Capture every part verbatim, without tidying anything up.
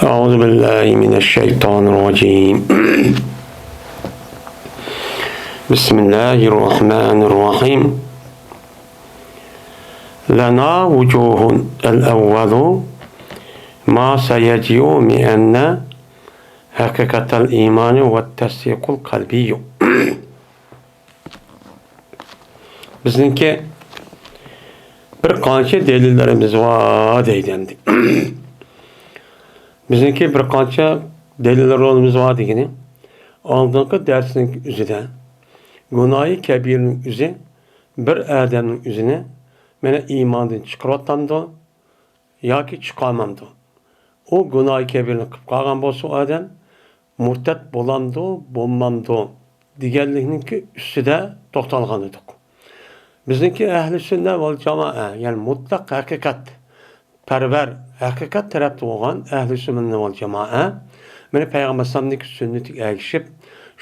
أعوذ بالله من الشيطان الرجيم. بسم الله الرحمن الرحيم. لنا وجوه، الأول ما سيجيء من حقيقة الإيمان والتصديق القلبي. بىزنىڭكى بىر قانچە دەلىللىرىمىز بار دەيدۇ ئەمدى. بىزنىڭكى بىر قانچە دەلىللىرىمىز بار دېگىنى، ئالدىنقى دەرسنىڭ ئۆزىدە گۇناھى كەبىرىنىڭ ئۆزى بىر ئادەمنىڭ ئۆزىنى مانا ئىماندىن چىقىرىۋاتامدۇ ياكى چىقارمامدۇ؟ ئۇ گۇناھى كەبىرنى قىلىپ قالغان بولسا، ئۇ ئادەم مۇرتەت بولامدۇ، بولمامدۇ دېگەنلىكنىڭكى ئۈستىدە توختالغان ئىدۇق. بىزنىڭكى ئەھلى سۈننە ۋەل جامائە، يەنى مۇتلەق ھەقىقەت پەرۋەر، ھەقىقەت تەرەپتە بولغان ئەھلى سۈننە ۋەل جامائە، مانا پەيغەمبەر ئەلەيھىسسالامنىڭ سۈننىتىگە ئەگىشىپ،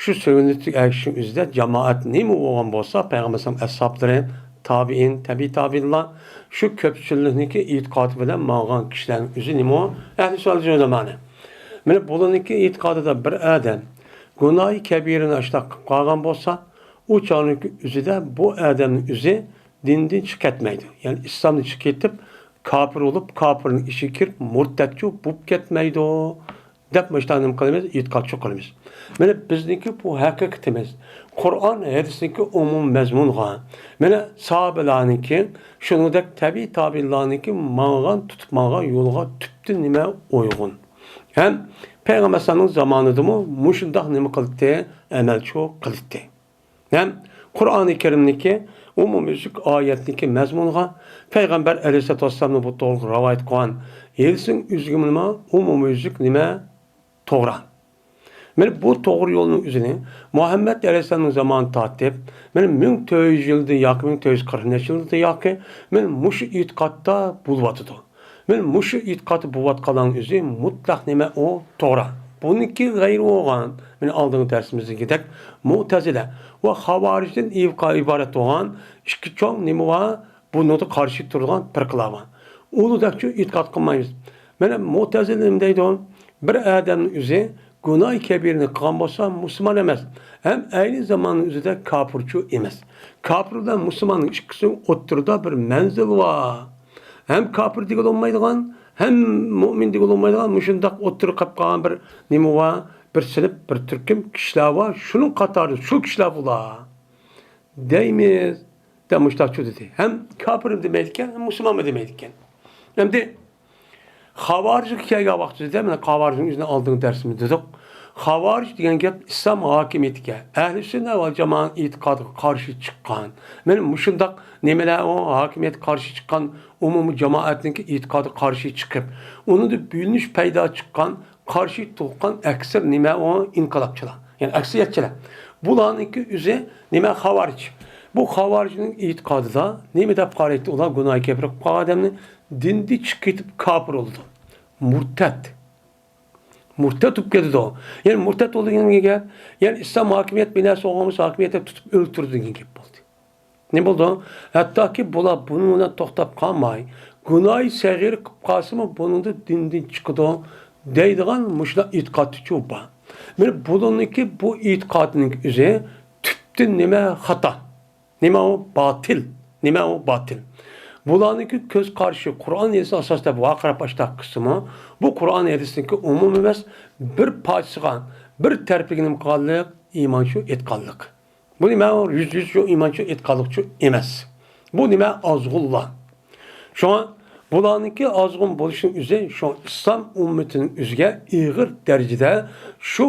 شۇ سۈننىتىگە ئەگىشىشنىڭ ئۆزىدە جامائەت نېمە بولغان بولسا، پەيغەمبەر ئەلەيھىسسالام ئەسھابلىرى، تابىئىن، تەبىئىي تابىئىنلار، شۇ كۆپچىلىكنىڭكى ئېتىقادى بىلەن ماڭغان كىشىلەرنىڭ ئۆزى نېمە ئۇ؟ ئەھلى سۈننەت ۋەل جامائە. مانا بۇلارنىڭكى ئېتىقادىدا بىر ئادەم گۇناھى كەبىرىنى ئاشۇنداق قىلىپ قالغان بولسا، ئۇ چاغنىڭكى ئۆزىدە بۇ ئادەمنىڭ ئۆزى دىندىن چىقىپ كەتمەيدۇ. يەنى ئىسلامدىن چىقىپ كېتىپ، كاپىر بولۇپ، كاپىرنىڭ ئىچىگە كىرىپ، مۇرتەتچۇ بولۇپ كەتمەيدۇ، دەپ مۇشۇنداق نېمە قىلىمىز؟ ئېتىقادچۇ قىلىمىز. مانا بىزنىڭكى بۇ ھەقىقىتىمىز. قۇرئان، ھەدىسنىڭكى ئومۇمىي مەزمۇنغا، مانا ساھابىلەرنىڭكى شۇنىڭدەك تەبىئىي تابىئىنلارنىڭكى ماڭغان، تۇتۇپ ماڭغان يولىغا تۈپتىن نېمە ئۇيغۇن. ھەم پەيغەمبەر ئەلەيھىسسالامنىڭ زامانىدىمۇ مۇشۇنداق نېمە قىلاتتى؟ ئەمەلچۇ قىلاتتى. ھەم قۇرئانى كەرىمنىڭكى ئومۇميۈزلۈك ئايەتنىڭكى مەزمۇنىغا پەيغەمبەر ئەلەيھىسسالاتۇ ۋەسسالامنىڭ بۇ توغرىلىق رىۋايەت قىلغان ھەدىسىنىڭ ئۆزىگىمۇ ئومۇميۈزلۈك نېمە توغرا. مانا بۇ توغرا يولنىڭ ئۆزىنى مۇھەممەد ئەلەيھىسسالامنىڭ زامانى تارتىپ، مانا مىڭ تۆت يۈز يىلدىن ياكى مىڭ تۆت يۈز قىرىق نەچچە يىلدىن ياكى مانا مۇشۇ ئېتىقادتا بولۇۋاتىدۇ. مانا مۇشۇ ئېتىقادتا بولۇۋاتقانلارنىڭ ئۆزى مۇتلەق نېمە ئۇ؟ توغرا. بۇنىڭكى غەيرى بولغان، مانا ئالدىنقى دەرسىمىزدىكىدەك مۇتەزىلە ۋە خاۋارىجدىن ئىبقا-، ئىبارەت بولغان ئىككى چوڭ نېمە بار؟ بۇنىڭغا قارشى تۇرىدىغان پىرقىلار بار. ئۇلۇدەكچۇ ئېتىقاد قىلمايمىز. مانا مۇتەزىلە نېمە دەيدۇ؟ بىر ئادەمنىڭ ئۆزى گۇناھى كەبىرىنى قىلغان بولسا، مۇسۇلمان ئەمەس. ھەم ئەينى زاماننىڭ ئۆزىدە كاپىرچۇ ئەمەس. كاپىر بىلەن مۇسۇلماننىڭ ئىككىسىنىڭ ئوتتۇرىدا بىر مەنزىل بار. ھەم كاپىر دېگىلى بولمايدىغان، ھەم مۇئمىن دېگىلى بولمايدىغان مۇشۇنداق ئوتتۇرىغا قېلىپ قالغان بىر نېمە بار، بىر سىنىپ، بىر تۈركۈم كىشىلەر بار. شۇنىڭ قاتارىدا شۇ كىشىلەر بۇلار دەيمىز، دەپ مۇشۇنداقچۇ دېدى. ھەم كاپىر دېمەيدىكەن، ھەم مۇسۇلمانمۇ دېمەيدىكەن. ئەمدى خاۋارىجغا كەلگەن ۋاقتىدا، مانا خاۋارىجنىڭ ئۆزىنى ئالدىنقى دەرسىمىزدە دېدۇق. خاۋارىج دېگەن گەپ ئىسلام ھاكىمىيىتىگە، ئەھلى سۈننە ۋەل جامائەنىڭ ئېتىقادىغا قارشى چىققان. مانا مۇشۇنداق نېمىلەر ئۇ ھاكىمىيەتكە قارشى چىققان ئومۇمىي جامائەتنىڭكى ئېتىقادىغا قارشى چىقىپ، ئۇنىڭدا بۆلۈنۈش پەيدا چىققان، قارشى تۇرغان ئەكسەر نېمە ئۇ؟ ئىنقىلابچىلار، يەنى ئەكسىرىيەتچىلەر. بۇلارنىڭكى ئۆزى نېمە؟ خاۋارىج. بۇ خاۋارىجنىڭ ئېتىقادىدا نېمە دەپ قارايتتى ئۇلار؟ گۇناھى كەبىرە قىلىپ قالغان ئادەمنى دىندىن چىقىپ كېتىپ كاپىر بولىدۇ. مۇرتەت. مۇرتەت بولۇپ كېتىدۇ. يەنى مۇرتەت بولىدۇ دېگەن گەپ، يەنى ئىسلام ھاكىمىيەت بىناسى بولغان بولسا، ھاكىمىيەت دەپ تۇتۇپ ئۆلتۈرىدۇ دېگەن گەپ بولدى. نېمە بولىدۇ؟ ھەتتاكى بۇلار بۇنىڭ بىلەن توختاپ قالماي، گۇناھى سەغىرە قىلىپ قالسىمۇ، بۇنىڭدا دىندىن چىقىدۇ دەيدىغان مۇشۇنداق ئېتىقادچۇ بار. مانا بۇلارنىڭكى بۇ ئېتىقادىنىڭ ئۆزى تۈپتىن نېمە؟ خاتا. نېمە ئۇ؟ باتىل. نېمە ئۇ؟ باتىل. بۇلارنىڭكى كۆز قارىشى قۇرئان ھەدىسكە ئاساس دەپ ۋارقىراپ ئاشتاق قىلسىمۇ، بۇ قۇرئان ھەدىسنىڭكى ئومۇمىي ئەمەس، بىر پارچىسىغا، بىر تەرىپىگە نېمە قىلغانلىق؟ ئىمانچۇ ئېيتقانلىق. بۇ نېمە ئۇ؟ يۈزدە يۈز شۇ ئىمانچۇ ئېيتقانلىقچۇ ئەمەس. بۇ نېمە؟ ئازغۇنلار. شۇڭا بۇلارنىڭكى ئازغۇن بولۇشىنىڭ ئۆزى شۇ ئىسلام ئۈممىتىنىڭ ئۆزىگە ئېغىر دەرىجىدە شۇ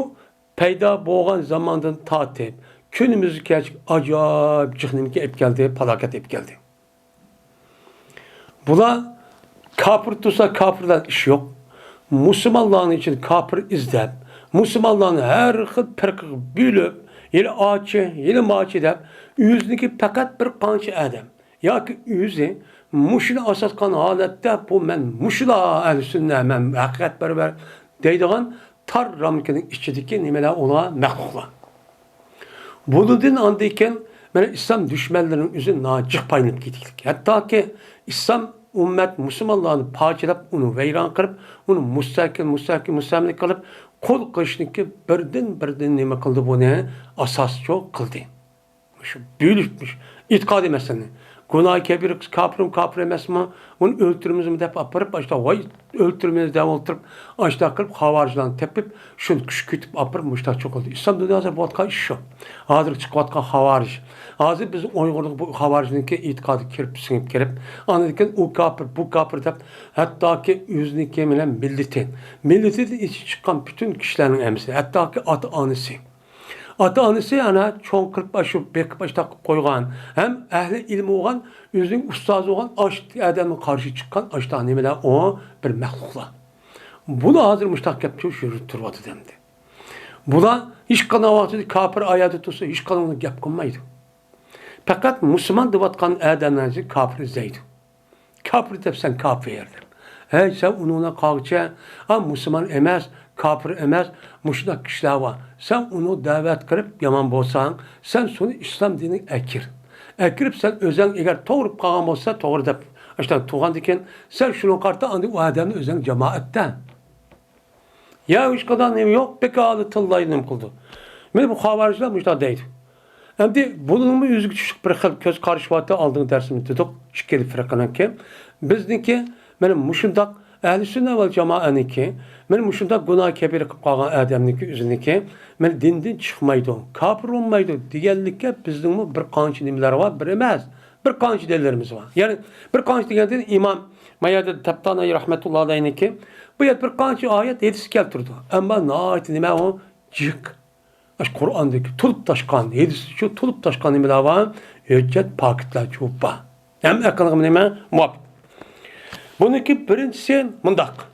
پەيدا بولغان زاماندىن تارتىپ كۈنىمىزگىچە ئاجايىپ جىق نېمىكى ئېلىپ كەلدى، پالاكەت ئېلىپ كەلدى. بۇلار كاپىر تۇرسا، كاپىرلار ئىش يوق. مۇسۇلمانلارنىڭ ئىچىدە كاپىر ئىزدەپ، مۇسۇلمانلارنى ھەر خىل پىرقىگە بۆلۈپ، ھېلى ئاچى، ھېلى ماچى دەپ، ئۆزىنىڭكى پەقەت بىر قانچە ئادەم ياكى ئۆزى مۇشۇنى ئاساس قىلغان ھالەتتە، بۇ مەن مۇشۇلار ئەھلى سۈننە، مەن ھەقىقەتپەرۋەر دەيدىغان تار رامكىنىڭ ئىچىدىكى نېمىلەر ئۇلار؟ مەخلۇقلار. بۇنىڭدىن ئاندىن كېيىن مانا ئىسلام دۈشمەنلىرىنىڭ ئۆزى ناھايىتى جىق پايدىلىنىپ كېتىكلىك. ھەتتاكى ئىسلام ئۈممەت مۇسۇلمانلارنى پارچىلاپ، ئۇنى ۋەيران قىلىپ، ئۇنى مۇستەھكەم، مۇستەھكەم، مۇستەھكەم قىلىپ، قۇل قىلىشنىكى بىردىن، بىردىن نېمە قىلدى بۇنى؟ ئاساسچۇ قىلدى. مۇشۇ بۆلۈشمىش ئېتىقادىي مەسىلىنى. گۇناھى كەبىرە، كاپىرمۇ، كاپىر ئەمەسمۇ، ئۇنى ئۆلتۈرىمىزمۇ دەپ ئاپىرىپ، ئاشتا ۋاي ئۆلتۈرىمىز دەپ ئولتۇرۇپ، ئاشتا قىلىپ خاۋارىجلارنى تېپىپ، شۇنى كۈشكۈرتۈپ ئاپىرىپ مۇشتاق چوقۇلدى. ئىسلام دۇنياسىدا بولۇۋاتقان ئىش شۇ. ھازىر چىقىۋاتقان خاۋارىج. ھازىر بىز ئۇيغۇرلۇق بۇ خاۋارىجنىڭكى ئېتىقادى كىرىپ، سىڭىپ كىرىپ، ئاندىن كېيىن ئۇ كاپىر، بۇ كاپىر دەپ، ھەتتاكى ئۆزىنىڭكى بىلەن مىللىتى، مىللىتىدىن ئېچىپ چىققان پۈتۈن كىشىلەرنىڭ ھەممىسى، ھەتتاكى ئاتا-ئانىسى. ئاتا-ئانىسى ئەنە چوڭ قىلىپ ئاشۇ بېقىپ ئاشتاق قىلىپ قويغان، ھەم ئەھلى ئىلمى بولغان، ئۆزىنىڭ ئۇستازى بولغان ئاشتاق ئادەمگە قارشى چىققان ئاشتاق نېمىلەر ئۇ بىر مەخلۇقلار. بۇنى ھازىر مۇشتاق گەپ شۇ يۈرۈپ تۇرۇۋاتىدۇ ئەمدى. بۇلار ھېچقانداق ۋاقىتتا كاپىر ئايەردە تۇرسا، ھېچقانداق گەپ قىلمايدۇ. پەقەت مۇسۇلمان دەۋاتقان ئادەملەرنى كاپىر ئىزدەيدۇ. كاپىر دەپ سەن كاپىر دەپ. ھەي، سەن ئۇنىڭغا قارىغۇچە، ئا، مۇسۇلمان ئەمەس، كاپىر ئەمەس، مۇشۇنداق كىشىلەر بار. سەن ئۇنى دەۋەت قىلىپ يامان بولساڭ، سەن شۇنى ئىسلام دىنىغا ئەكىر. ئەكىرىپ سەن ئۆزەڭ ئەگەر توغرا قالغان بولسا، توغرا دەپ، ئاشۇنداق تۇرغاندىن كېيىن، سەن شۇنىڭغا قارىتا ئاندىن ئۇ ئادەمنى ئۆزەڭ جامائەتتە. يا ھېچقانداق نېمە يوق، بىكارلا تىللايدۇ، نېمە قىلىدۇ. مانا بۇ خاۋارىجلار مۇشۇنداق دەيدۇ. ئەمدى بۇنىڭمۇ ئۆزىگە چۈشلۈك بىر خىل كۆز قارىشى بارتى، ئالدىنقى دەرسىمىزدە دېدۇق، ئىككىلا فىرقىنىڭكى. بىزنىڭكى مانا مۇشۇنداق ئەھلى سۈننە ۋەل جامائەنىڭكى، مانا مۇشۇنداق گۇناھ كەبىرە قىلىپ قالغان ئادەمنىڭكى ئۆزىنىڭكى، مانا دىندىن چىقمايدۇ، كاپىر بولمايدۇ دېگەنلىككە بىزنىڭمۇ بىر قانچە نېمىلەر بار، بىر ئەمەس، بىر قانچە دەلىللىرىمىز بار. يەنى بىر قانچە دېگەندىن ئىمام ما يەردە تەپتانى رەھمەتۇللا ئەلەيھنىڭكى بۇ يەردە بىر قانچە ئايەت، ھەدىس كەلتۈرىدۇ. ئەمما ناھايىتى نېمە ئۇ؟ جىق. ئاشۇ قۇرئاندىكى تولۇپ تاشقان، ھەدىستىچۇ تولۇپ تاشقان نېمىلەر بار؟ ھۆججەت، پاكىتلار جۇۋۇپ بار. ھەم ئەقىلگە نېمە؟ مۇۋاپىق. بۇنىڭكى بىرىنچىسى مۇنداق.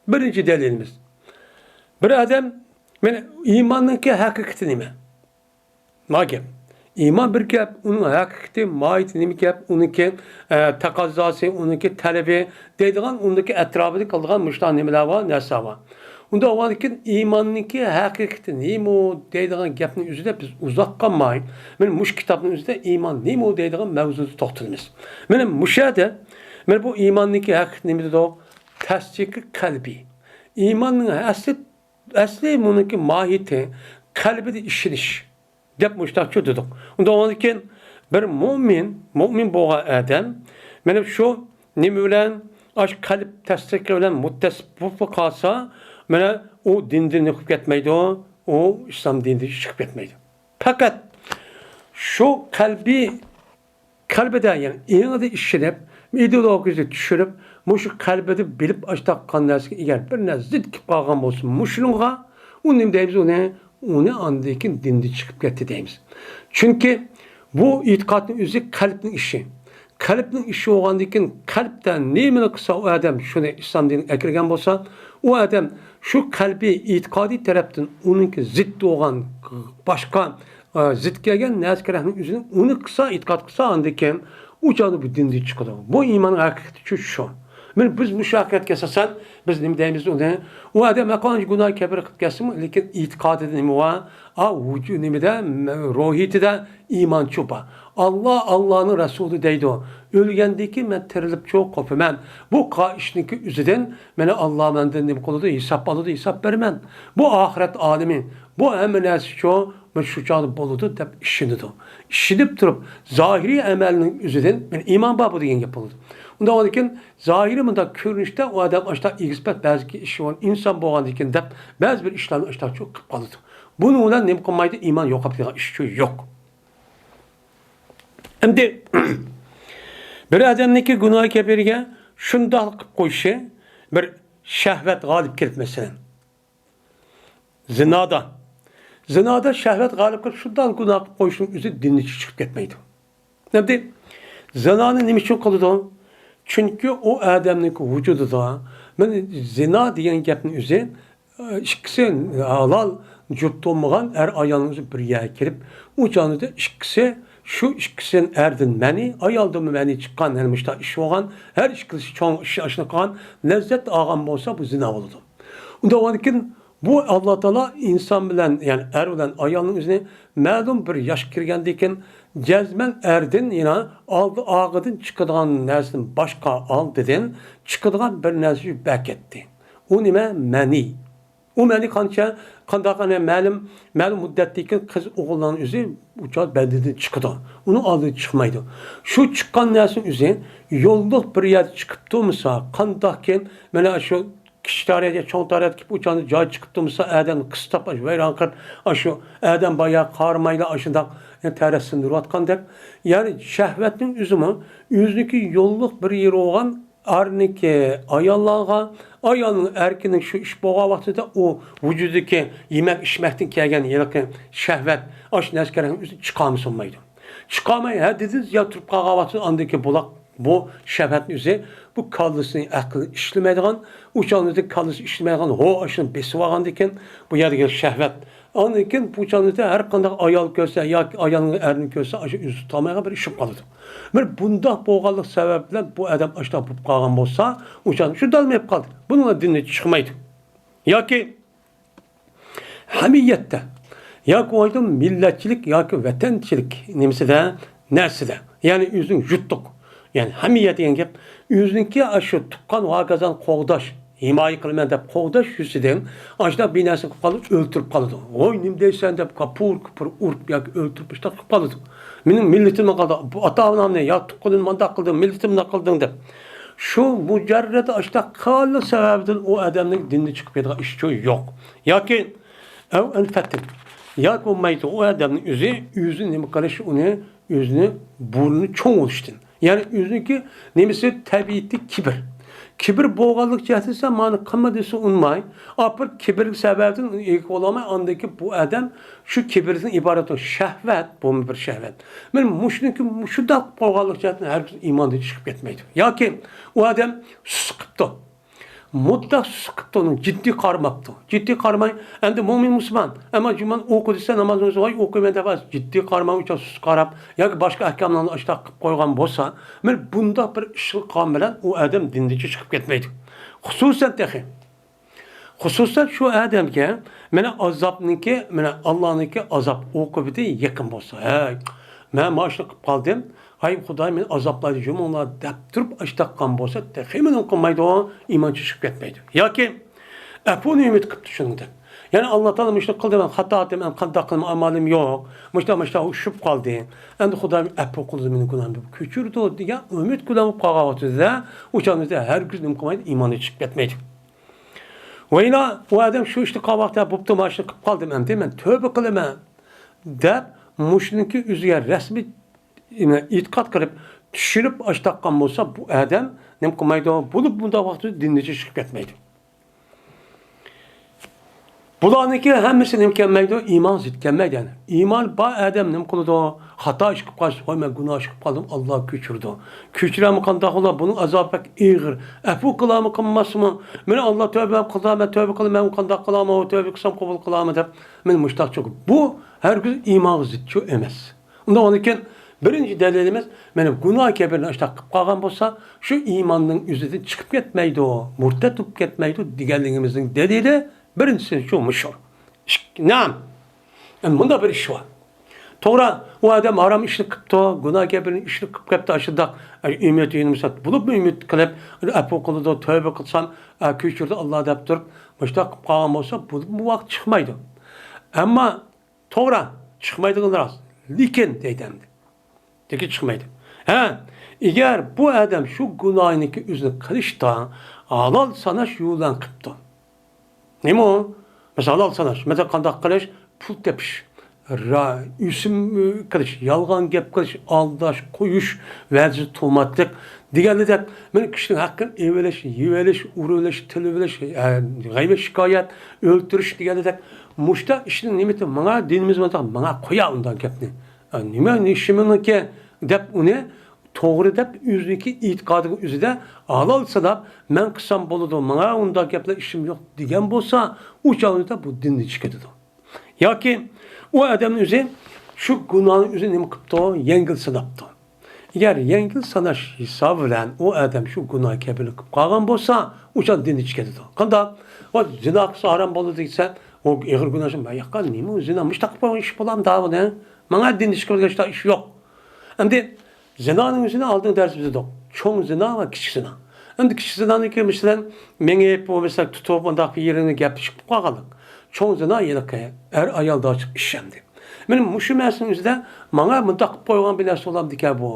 بىرىنچى دەلىلىمىز. بىر ئادەم، مانا ئىماننىڭكى ھەقىقىتى نېمە؟ ما گەپ. ئىمان بىر گەپ، ئۇنىڭ ھەقىقىتى، ماھىيىتى نېمە گەپ، ئۇنىڭكى، ئە، تەقەززاسى، ئۇنىڭكى تەلىپى دەيدىغان، ئۇنىڭكى ئەتراپىدا قىلىدىغان مۇشۇنداق نېمىلەر بار، نەرسىلەر بار. ئۇنداق بولغاندىن كېيىن ئىماننىڭكى ھەقىقىتى نېمە دەيدىغان گەپنىڭ ئۆزىدە بىز ئۇزاق قالماي، مانا مۇشۇ كىتابنىڭ ئۆزىدە ئىمان نېمە دەيدىغان مەۋزۇدا توختىلىمىز. مانا مۇشۇ يەردە، مانا بۇ ئىماننىڭكى ھەقىقىتى نېمە دېدۇق؟ تەسدىقى قەلبى. ئىماننىڭ ئەسلى ئەسلى مۇنىڭكى ماھىيىتى قەلبىدە ئىشىنىش دەپ مۇشتاقچۇ دېدۇق. ئۇنداق بولغاندىن كېيىن بىر مۇئمىن، مۇئمىن بولغان ئادەم مانا شۇ نېمە بىلەن، ئاشۇ قەلب تەسدىقى بىلەن مۇتتەسىپ بولۇپ قالسا، مانا ئۇ دىندىن نېمە قىلىپ كەتمەيدۇ، ئۇ ئىسلام دىنىدىن چىقىپ كەتمەيدۇ. پەقەت شۇ قەلبى قەلبىدە، يەنى ئېڭىدا ئىشىنىپ، ئىدېئولوگىيىسىنى چۈشۈرۈپ، مۇشۇ قەلبىدە بىلىپ ئاشتاق قىلغان نەرسىگە ئەگەر بىر نەرسە زىت كېلىپ قالغان بولسا، مۇشۇنىڭغا ئۇ نېمە دەيمىز ئۇنى؟ ئۇنى ئاندىن كېيىن دىندىن چىقىپ كەتتى دەيمىز. چۈنكى بۇ ئېتىقادنىڭ ئۆزى قەلبنىڭ ئىشى. قەلبنىڭ ئىشى بولغاندىن كېيىن، قەلبتە نېمىنى قىلسا ئۇ ئادەم شۇنى ئىسلام دىنىغا ئەكىرگەن بولسا، ئۇ ئادەم شۇ قەلبىي ئېتىقادىي تەرەپتىن ئۇنىڭكى زىت بولغان باشقا ئا، زىت كەلگەن نەرسە كېرەكنىڭ ئۆزىنى ئۇنى قىلسا، ئېتىقاد قىلسا، ئاندىن كېيىن ئۇ چاغدا بۇ دىندىن چىقىدۇ. بۇ ئىماننىڭ ھەقىقىتى شۇ، شۇ. مانا بىز مۇشۇ ھەقىقەتكە ئاساسەن بىز نېمە دەيمىز ئۇنى؟ ئۇ ئادەم ھەرقانچە گۇناھ كەبىرە قىلىپ كەتسىمۇ، لېكىن ئېتىقادىدا نېمە بار؟ ئا، ۋۇجۇ-، نېمىدە، م-، روھىيىتىدە ئىمانچۇ بار. ئاللا، ئاللانىڭ رەسۇلى دەيدۇ. ئۆلگەندىن كېيىن مەن تىرىلىپچۇ قوپىمەن. بۇ قا-، ئىشنىڭكى ئۆزىدىن مانا ئاللا مەندىن نېمە قىلىدۇ؟ ھېساب ئالىدۇ، ھېساب بېرىمەن. بۇ ئاخىرەت ئالىمى. بۇ ھەممە نەرسىچۇ مانا شۇ چاغدا بولىدۇ دەپ ئىشىنىدۇ. ئىشىنىپ تۇرۇپ، زاھىرىي ئەمەلنىڭ ئۆزىدىن مانا ئىمان بار بۇ دېگەن گەپ بولىدۇ. ئۇنداق بولغاندىكىن، زاھىرىي مۇنداق كۆرۈنۈشتە ئۇ ئادەم ئاشتا ئېگىز پەس بەزى ئىش بولغان ئىنسان بولغاندىكىن دەپ، بەزى بىر ئىشلارنى ئاشتا قىلىپ قالىدۇ. بۇنىڭ بىلەن نېمە قىلمايدۇ؟ ئىمان يوقاپ كېتىدىغان ئىش شۇ يوق. ئەمدى بىر ئادەمنىڭكى گۇناھى كەبىرىگە شۇنداق قىلىپ قويۇشى، بىر شەھۋەت غالىب كېلىپ، مەسىلەن، زىنادا. زىنادا شەھۋەت غالىب قىلىپ، شۇنداق گۇناھ قىلىپ قويۇشنىڭ ئۆزى دىننىڭ ئىچىگە چىقىپ كەتمەيدۇ. ئەمدى زىنانى نېمە ئۈچۈن قىلىدۇ؟ چۈنكى ئۇ ئادەمنىڭكى ۋۇجۇدىدا، مانا زىنا دېگەن گەپنىڭ ئۆزى، ئىككىسى ھالال جۈپ بولمىغان ئەر ئايالنىڭ ئۆزى بىر يەرگە كېلىپ، ئۇ چاغدا ئىككىسى، شۇ ئىككىسىدىن ئەردىن مەنى، ئايالدىنمۇ مەنى چىققان، يەنە مۇشۇنداق ئىش بولغان، ھەر ئىككىلىسى چوڭ ئىش، ئاشۇنى قىلغان، لەززەت ئالغان بولسا، بۇ زىنا بولىدۇ. ئۇنداق بولغاندىكىن، بۇ ئاللا تائالا ئىنسان بىلەن، يەنى ئەر بىلەن ئايالنىڭ ئۆزىنى مەلۇم بىر ياشقا كىرگەندىن كېيىن، جەزمەن ئەردىن يەنە ئالدى ئاغىدىن چىقىدىغان نەرسىدىن باشقا ئالدىدىن چىقىدىغان بىر نەرسە بەركەتتى. ئۇ نېمە؟ مەنىي. ئۇ مەنىي قانچە، قانداق، ئەنە، مەلۇم، مەلۇم مۇددەتتىن كېيىن قىز ئوغۇللارنىڭ ئۆزى ئۇ چاغ بەدىنىدىن چىقىدۇ. ئۇنىڭ ئالدىدىن چىقمايدۇ. شۇ چىققان نەرسىنىڭ ئۆزى يوللۇق بىر يەردە چىقىپ تۇرمىسا، قانداقكىن، مانا شۇ كىچىك تارەتكە، چوڭ تارەتكە كېلىپ، ئۇ چاغدا جاي چىقىپ تۇرمىسا، ئادەم قىستاپ، ئاشۇ ۋەيران قىلىپ، ئاشۇ ئادەم بايا قارىمايلا، ئاشۇنداق تەرەتسىندۈرۈۋاتقاندەك. يەنى شەھۋەتنىڭ ئۆزىمۇ ئۆزىنىڭكى يوللۇق بىر يېرى بولغان ئارنىڭكى ئاياللارغا، ئايالنىڭ ئەركىنىڭ شۇ ئىش بولغان ۋاقتىدا ئۇ ۋۇجۇدىدىكى يېمەك ئىچمەكتىن كەلگەن ھېلىقى شەھۋەت، ئاشۇ نەرسە كېرەكنىڭ ئۆزىنى چىقارمىسا بولمايدۇ. چىقارماي ھەددىدىن زىيادە تۇرۇپ قالغان ۋاقتىدا ئاندىكى بۇلاق، بۇ شەھۋەتنىڭ ئۆزى بۇ كاللىسىنى، ئەقلىنى ئىشلىمەيدىغان، ئۇ چاغدا كاللىسى ئىشلىمەيدىغان، ھو، ئاشۇنى بېسىۋالغاندىكىن بۇ يەردىكى شەھۋەت. ئاندىن كېيىن بۇ چاغدا ھەر قانداق ئايال كۆرسە ياكى ئايالنىڭ ئەرنى كۆرسە، ئاشۇ ئۆزى تۇتالمايدىغان بىر ئىش بولۇپ قالىدۇ. بىر بۇنداق بولغانلىق سەۋەب بىلەن بۇ ئادەم ئاشۇنداق بولۇپ قالغان بولسا، ئۇ چاغدا شۇ دالمىيىپ قالدى. بۇنىڭ دىنى چىقمايدۇ. ياكى ھەمىيەتتە ياكى بولمىسا مىللەتچىلىك ياكى ۋەتەنچىلىك نېمىسىدە، نەرسىدە، يەنى ئۆزىنىڭ يۇرتلۇق، يەنى ھەمىيەت دېگەن گەپ ئۆزىنىڭكى ئاشۇ تۇغقان ۋاكازان قوغداش، ھىمايە قىلىمەن دەپ قوغداش يۈزىسىدىن ئاشۇنداق بىر نەرسە قىلىپ قالىدۇ، ئۆلتۈرۈپ قالىدۇ. ۋوي، نېمە دەيسەن دەپ، كاپۇر كۇپۇر ئۇرۇپ ياكى ئۆلتۈرۈپ ئاشۇنداق قىلىپ قالىدۇ. مېنىڭ مىللىتىم قالدى، بۇ ئاتا-ئانامنى يا تۇغقىنىمنى مانداق قىلدىڭ، مىللىتىمنى قىلدىڭ دەپ. شۇ مۇجەررەت ئاشۇنداق قىلغانلىق سەۋەبىدىن ئۇ ئادەمنىڭ دىنىدىن چىقىپ كېتىدىغان ئىش يوق. ياكى ئەۋ ئەلفەتتىن. ياكى بولمايدۇ، ئۇ ئادەمنىڭ ئۆزى، ئۆزىنى نېمە قىلىش، ئۇنى، ئۆزىنى بۇرنى چوڭ بولۇشتىن. يەنى ئۆزىنىڭكى نېمىسى، تەبىئىتى كىبىر. كىبىر بولغانلىق جەھەتتىن سەن مانا قىلما دېسە ئۇنىماي، ئاپىرىپ كىبىر سەۋەبىدىن ئۇنى ئىگە بولالماي، ئاندىن كېيىن بۇ ئادەم شۇ كىبىردىن ئىبارەت شەھۋەت، بۇمۇ بىر شەھۋەت. مانا مۇشۇنىڭكى مۇشۇنداق بولغانلىق جەھەتتىن ھەرگىز ئىماندىن چىقىپ كەتمەيدۇ. ياكى ئۇ ئادەم سۇس قىپتۇ. مۇتلەق سۇس قىپتۇ، ئۇنى جىددىي قارىماپتۇ. جىددىي قارىماي، ئەمدى مۆمىن مۇسۇلمان، ئەمما جۈمەنى ئوقۇ دېسە، نامازنى ئوقۇي، ئوقۇيمەن دەپ، جىددىي قارىماي، ئۇنچە سۇس قاراپ ياكى باشقا ئەھكاملارنى ئاشۇنداق قىلىپ قويغان بولسا، مانا بۇنداق بىر ئىش قىلغان بىلەن ئۇ ئادەم دىندىن چىقىپ كەتمەيدۇ. خۇسۇسەن تېخى، خۇسۇسەن شۇ ئادەمگە مانا ئازابنىڭكى، مانا ئاللانىڭكى ئازاب ئوقۇبىتى يېقىن بولسا، ھەي، مەن مانا شۇنى قىلىپ قالدىم، ھاي خۇداي، مېنى ئازابلايدۇ جۇمۇڭلار دەپ تۇرۇپ ئاشۇنداق قىلغان بولسا، تېخىمۇ نېمە قىلمايدۇ، ئىمانى چىقىپ كەتمەيدۇ. ياكى ئەپۇنى ئۈمىد قىپتۇ شۇنىڭدىن. يەنى ئاللا تائالا مۇشۇنى قىلدى، مەن خاتا ئەتتىم، ئەمدى قانداق قىلىمەن، ئامالىم يوق، مۇشۇنداق، مۇشۇنداق ئۇششۇپ قالدى، ئەمدى خۇدايىم ئەپۇ قىلىدۇ، مېنىڭ گۇناھىمنى كۆچۈرىدۇ دېگەن ئۈمىد بىلەن قالغان ۋاقتىدا، ئۇ چاغدا ھەرگىز نېمە قىلمايدۇ، ئىمانى چىقىپ كەتمەيدۇ. ۋەيلا، ئۇ ئادەم شۇ ئىشنى قىلغان ۋاقتىدا، بوپتۇ، مانا شۇنى قىلىپ قالدىم ئەمدى، مەن تۆبە قىلىمەن دەپ، مۇشۇنىڭكى ئۆزىگە رەسمىي ئېتىقاد قىلىپ، چۈشىنىپ ئاشۇنداق قىلغان بولسا، بۇ ئادەم نېمە قىلمايدۇ؟ بولۇپ بۇنداق ۋاقىتتا دىندىن چىقىپ كەتمەيدۇ. بۇلارنىڭكى ھەممىسى نېمە كەلمەيدۇ؟ ئىمان زىت كەلمەيدۇ يەنى. ئىمان بار ئادەم نېمە قىلىدۇ؟ خاتا ئىش قىلىپ قالسا، ۋاي، مەن گۇناھ ئىش قىلىپ قالدىم، ئاللا كۆچۈرىدۇ. كۆچۈرەرمۇ قانداق بولا؟ بۇنىڭ ئازابى بەك ئېغىر. ئەپۇ قىلارمۇ، قىلماسمۇ؟ مېنى ئاللا تۆبە قىلدى، مەن تۆبە قىلىمەن، قانداق قىلارمۇ، تۆبە قىلسام قوبۇل قىلارمۇ دەپ، مېنى مۇشتاق چوقۇم. بۇ ھەرگىز ئىمانغا زىت شۇ ئەمەس. ئۇنداق بولغاندىكىن، بىرىنچى دەلىلىمىز، مانا گۇناھ كەبىرىنى ئاشۇنداق قىلىپ قالغان بولسا، شۇ ئىماننىڭ ئۆزىدىن چىقىپ كەتمەيدۇ، مۇرتەت بولۇپ كەتمەيدۇ دېگەنلىكىمىزنىڭ دەلىلى بىرىنچىسى شۇ، مۇشۇ. ئىك-، نەم. ئەمدى مۇنداق بىر ئىش بار. توغرا، ئۇ ئادەم ھارام ئىشنى قىپتۇ، گۇناھ كەبىرىنى ئىشنى قىپ كەپتۇ، ئاشۇنداق، ئەي، ئۈمىد يېنىمسا، بولۇپمۇ ئۈمىد قىلىپ، ئەپۇ قىلىدۇ، تۆبە قىلسام، ئە، كۆچۈرىدۇ ئاللا دەپ تۇرۇپ، مۇشۇنداق قىپ قالغان بولسا، بۇ، بۇ ۋاقىت چىقمايدۇ. ئەمما توغرا، چىقمايدىغىنى راست. لېكىن، دەيدۇ ئەمدى. لېكىن چىقمايدۇ. ھە، ئەگەر بۇ ئادەم شۇ گۇناھنىكى ئۆزىنى قىلىشتا ھالال ساناش يولىنى قىپتۇ. نېمە ئۇ؟ مەسىلەن، ھالال ساناش. مەسىلەن، قانداق قىلىش؟ پۇل تېپىش. را-، ئۆسۈم قىلىش، يالغان گەپ قىلىش، ئالداش، قويۇش، ۋەدىسى تۇرماسلىق دېگەندەك، مەن كىشىنىڭ ھەققىنى ئېلىۋېلىش، يېۋېلىش، ئۇرۇۋېلىش، تىلىۋېلىش، ئە، غەيۋەت شىكايەت، ئۆلتۈرۈش دېگەندەك، مۇشۇنداق ئىشنى نېمە دەپ، ماڭا دىنىمىز مۇنداق، ماڭا قويا ئۇنداق گەپنى. ئە، نېمە، نېشىمىنىڭكى دەپ ئۇنى توغرا دەپ ئۆزىنىڭكى ئېتىقادىغا ئۆزىدە ھالال ساناپ، مەن قىلسام بولىدۇ، ماڭا ئۇنداق گەپلەر ئىشىم يوق دېگەن بولسا، ئۇ چاغدا بۇ دىندىن چىقىدۇ. ياكى ئۇ ئادەمنىڭ ئۆزى شۇ گۇناھنى ئۆزى نېمە قىپتۇ؟ يەڭگىل ساناپتۇ. ئەگەر يەڭگىل ساناش ھېسابى بىلەن ئۇ ئادەم شۇ گۇناھ كەبىرىنى قىلىپ قالغان بولسا، ئۇ چاغ دىندىن چىقىدۇ. قانداق؟ ۋاي، زىنا قىلسا ھارام بولىدۇ دېسە، ئۇ ئېغىر گۇناھ ئىشى، ماياققا نېمە ئۇ زىنا؟ مۇشۇنداق قىلىپ قويغان ئىش بولامدۇ بۇنى؟ ماڭا دىندىن چىقىرىدىغان ئىش يوق. ئەمدى زىنانىڭ ئۆزىنى ئالدىن دەرس بېرىدۇق. چوڭ زىنا ۋە كىچىك زىنا. ئەمدى كىچىك زىنانىڭكى، مەسىلەن، مېڭىپ، بۇ، مەسىلەن، تۇتۇپ، ئۇنداق بىر يېرىنى گەپلىشىپ قالغانلىق. چوڭ زىنا ھېلىقى ئەر-ئايالدا ئىش ئەمدى. مانا مۇشۇ مەسىلىنىڭ ئۆزىدە ماڭا مۇنداق قىلىپ قويغان بىر نەرسە بولامدىكەن بۇ.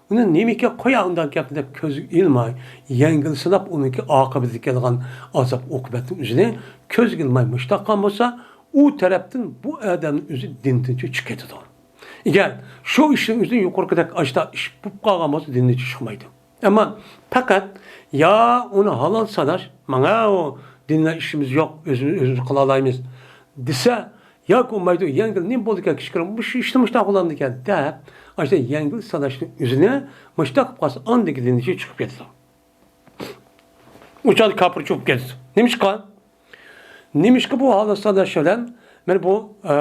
ئۇنى نېمىكە قويا ئۇنداق گەپنى دەپ كۆزگە ئىلماي، يەڭگىل سىناپ ئۇنىڭكى ئاقىۋىتىگە كېلىدىغان ئازاب-ئوقۇبەتنىڭ ئۆزىنى كۆزگە ئىلماي مۇشۇنداق قىلغان بولسا، ئۇ تەرەپتىن بۇ ئادەمنىڭ ئۆزى دىندىن چىقىپ كېتىدۇ. ئەگەر شۇ ئىشنىڭ ئۆزى يۇقىرىقىدەك ئاشتا ئىش بولۇپ قالغان بولسا، دىندىن چىقمايدۇ. ئەمما پەقەت يا ئۇنى ھالال ساناش، ماڭا ئۇ دىندا ئىشىمىز يوق، ئۆزىمىز، ئۆزىمىز قىلالايمىز دېسە، ياكى بولمايدۇ، يەڭگىل نېمە بولىدىكەن، كىچىككىنە مۇشۇ ئىشتا مۇشۇنداق بولامدىكەن دەپ، ئاشۇ يەڭگىل ساناشنىڭ ئۆزىنى مۇشۇنداق قىلىپ قالسا، ئاندىكى دىندىن چىقىپ كېتىدۇ. ئۇ چاغدا كاپىرچە بولۇپ كېتىدۇ. نېمىشقا؟ نېمىشقا بۇ ھالال ساناش بىلەن مانا بۇ، ئە،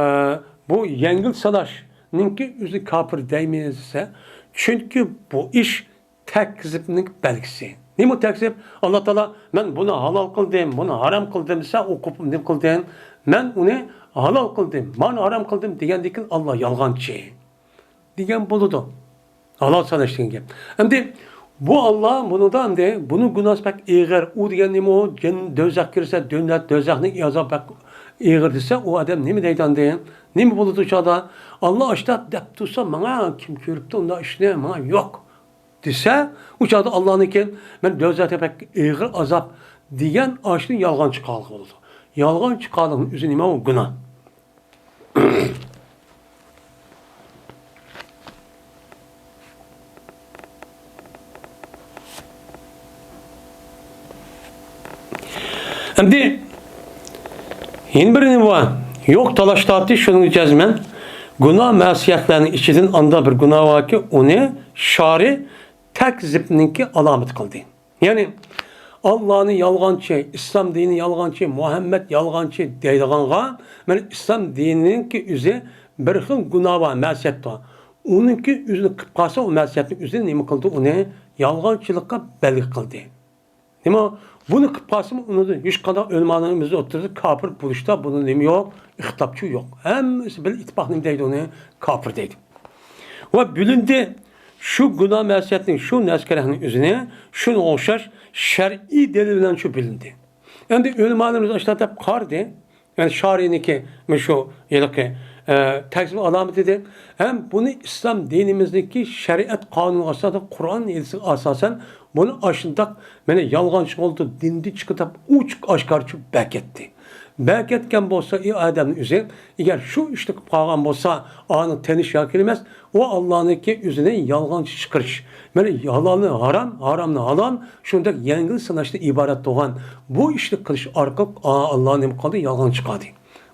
بۇ يەڭگىل ساناشنىڭكى ئۆزى كاپىر دەيمىز دېسە، چۈنكى بۇ ئىش تەكزىبنىڭ بەلگىسى. نېمە تەكزىب؟ ئاللا تائالا، «مەن بۇنى ھالال قىلدىم، بۇنى ھارام قىلدىم» دېسە، ئۇ كۇپۇر نېمە قىلدىم؟ «مەن ئۇنى ھالال قىلدىم، مانا ھارام قىلدىم» دېگەندىن كېيىن، ئاللا يالغانچى دېگەن بولىدۇ. ھالال ساناش دېگەن گەپ. ئەمدى بۇ ئاللا بۇنىڭدا ئەمدى بۇنىڭ گۇناھى بەك ئېغىر. ئۇ دېگەن نېمە ئۇ؟ جەن-، دوزاخقا كىرسە، دۆلەت دوزاخنىڭ ئازابى بەك ئېغىر دېسە، ئۇ ئادەم نېمە دەيدۇ ئەمدى؟ نېمە بولىدۇ ئۇ چاغدا؟ ئاللا ئاشتا دەپ تۇرسا، ماڭا كىم كۆرۈپتۇ ئۇنداق ئىشنى؟ ماڭا يوق دېسە، ئۇ چاغدا ئاللانىڭكى، مەن دوزاختا بەك ئېغىر ئازاب دېگەن ئاشۇنى يالغان چىقارغىلى بولىدۇ. يالغان چىقارغىنىڭ ئۆزى نېمە ئۇ؟ گۇناھ. ئەمدى يەنە بىر نېمە بار؟ يوق، تالاش تارتىش، شۇنىڭغا جەزمەن گۇناھ مەسىيەتلەرنىڭ ئىچىدىن ئاندا بىر گۇناھ باركى، ئۇنى شارى تەكزىبنىڭكى ئالامىتى قىلدى. يەنى، ئاللانى يالغانچى، ئىسلام دىنى يالغانچى، مۇھەممەد يالغانچى دەيدىغانغا، مانا ئىسلام دىنىنىڭكى ئۆزى بىر خىل گۇناھ بار، مەسىيەت بار. ئۇنىڭكى ئۆزىنى قىلىپ قالسا، ئۇ مەسىيەتنىڭ ئۆزى نېمە قىلدى؟ ئۇنى يالغانچىلىققا بەلگە قىلدى. نېمە؟ بۇنى قىلىپ قالسىمۇ، ئۇنىڭدا ھېچقانداق ئۆلىمالىرىمىز ئوتتۇرىدا كاپىر بولۇشتا بۇنىڭ نېمە يوق؟ ئىختىلاپچۇ يوق. ھەممىسى بىر ئىتتىپاق نېمە دەيدۇ ئۇنى؟ كاپىر دەيدۇ. ۋە بىلىندى، شۇ گۇناھ مەسىيەتنىڭ، شۇ نەسكەرەھنىڭ ئۆزىنى شۇنىڭغا ئوخشاش شەرئىي دەلىل بىلەن شۇ بىلىندى. ئەمدى ئۆلىمالىرىمىز ئاشۇنداق دەپ قارىدى. يەنى شارىنىڭكى مۇشۇ ھېلىقى، ئە، تەكزىب ئالامىتى ئىدى. ھەم بۇنى ئىسلام دىنىمىزدىكى شەرىئەت قانۇنىغا ئاساسەن، قۇرئان ھەدىسىگە ئاساسەن بۇنى ئاشۇنداق، مانا، يالغانچى بولدى، دىندىن چىقتى دەپ ئوچۇق ئاشكارىچە بەكەتتى. بەكەتكەن بولسا، ئى ئادەمنىڭ ئۆزى، ئەگەر شۇ ئىشنى قىلىپ قالغان بولسا، ئانىڭ تېنى شۇ ياكى ئەمەس، ئۇ ئاللانىڭكى ئۆزىنى يالغانچى چىقىرىش. مانا، ھالالنى ھارام، ھارامنى ھالال، شۇنداق يەڭگىل ساناشتىن ئىبارەت بولغان بۇ ئىشنى قىلىش ئارقىلىق، ئا، ئاللا نېمە قىلدى؟ يالغان چىقاردى.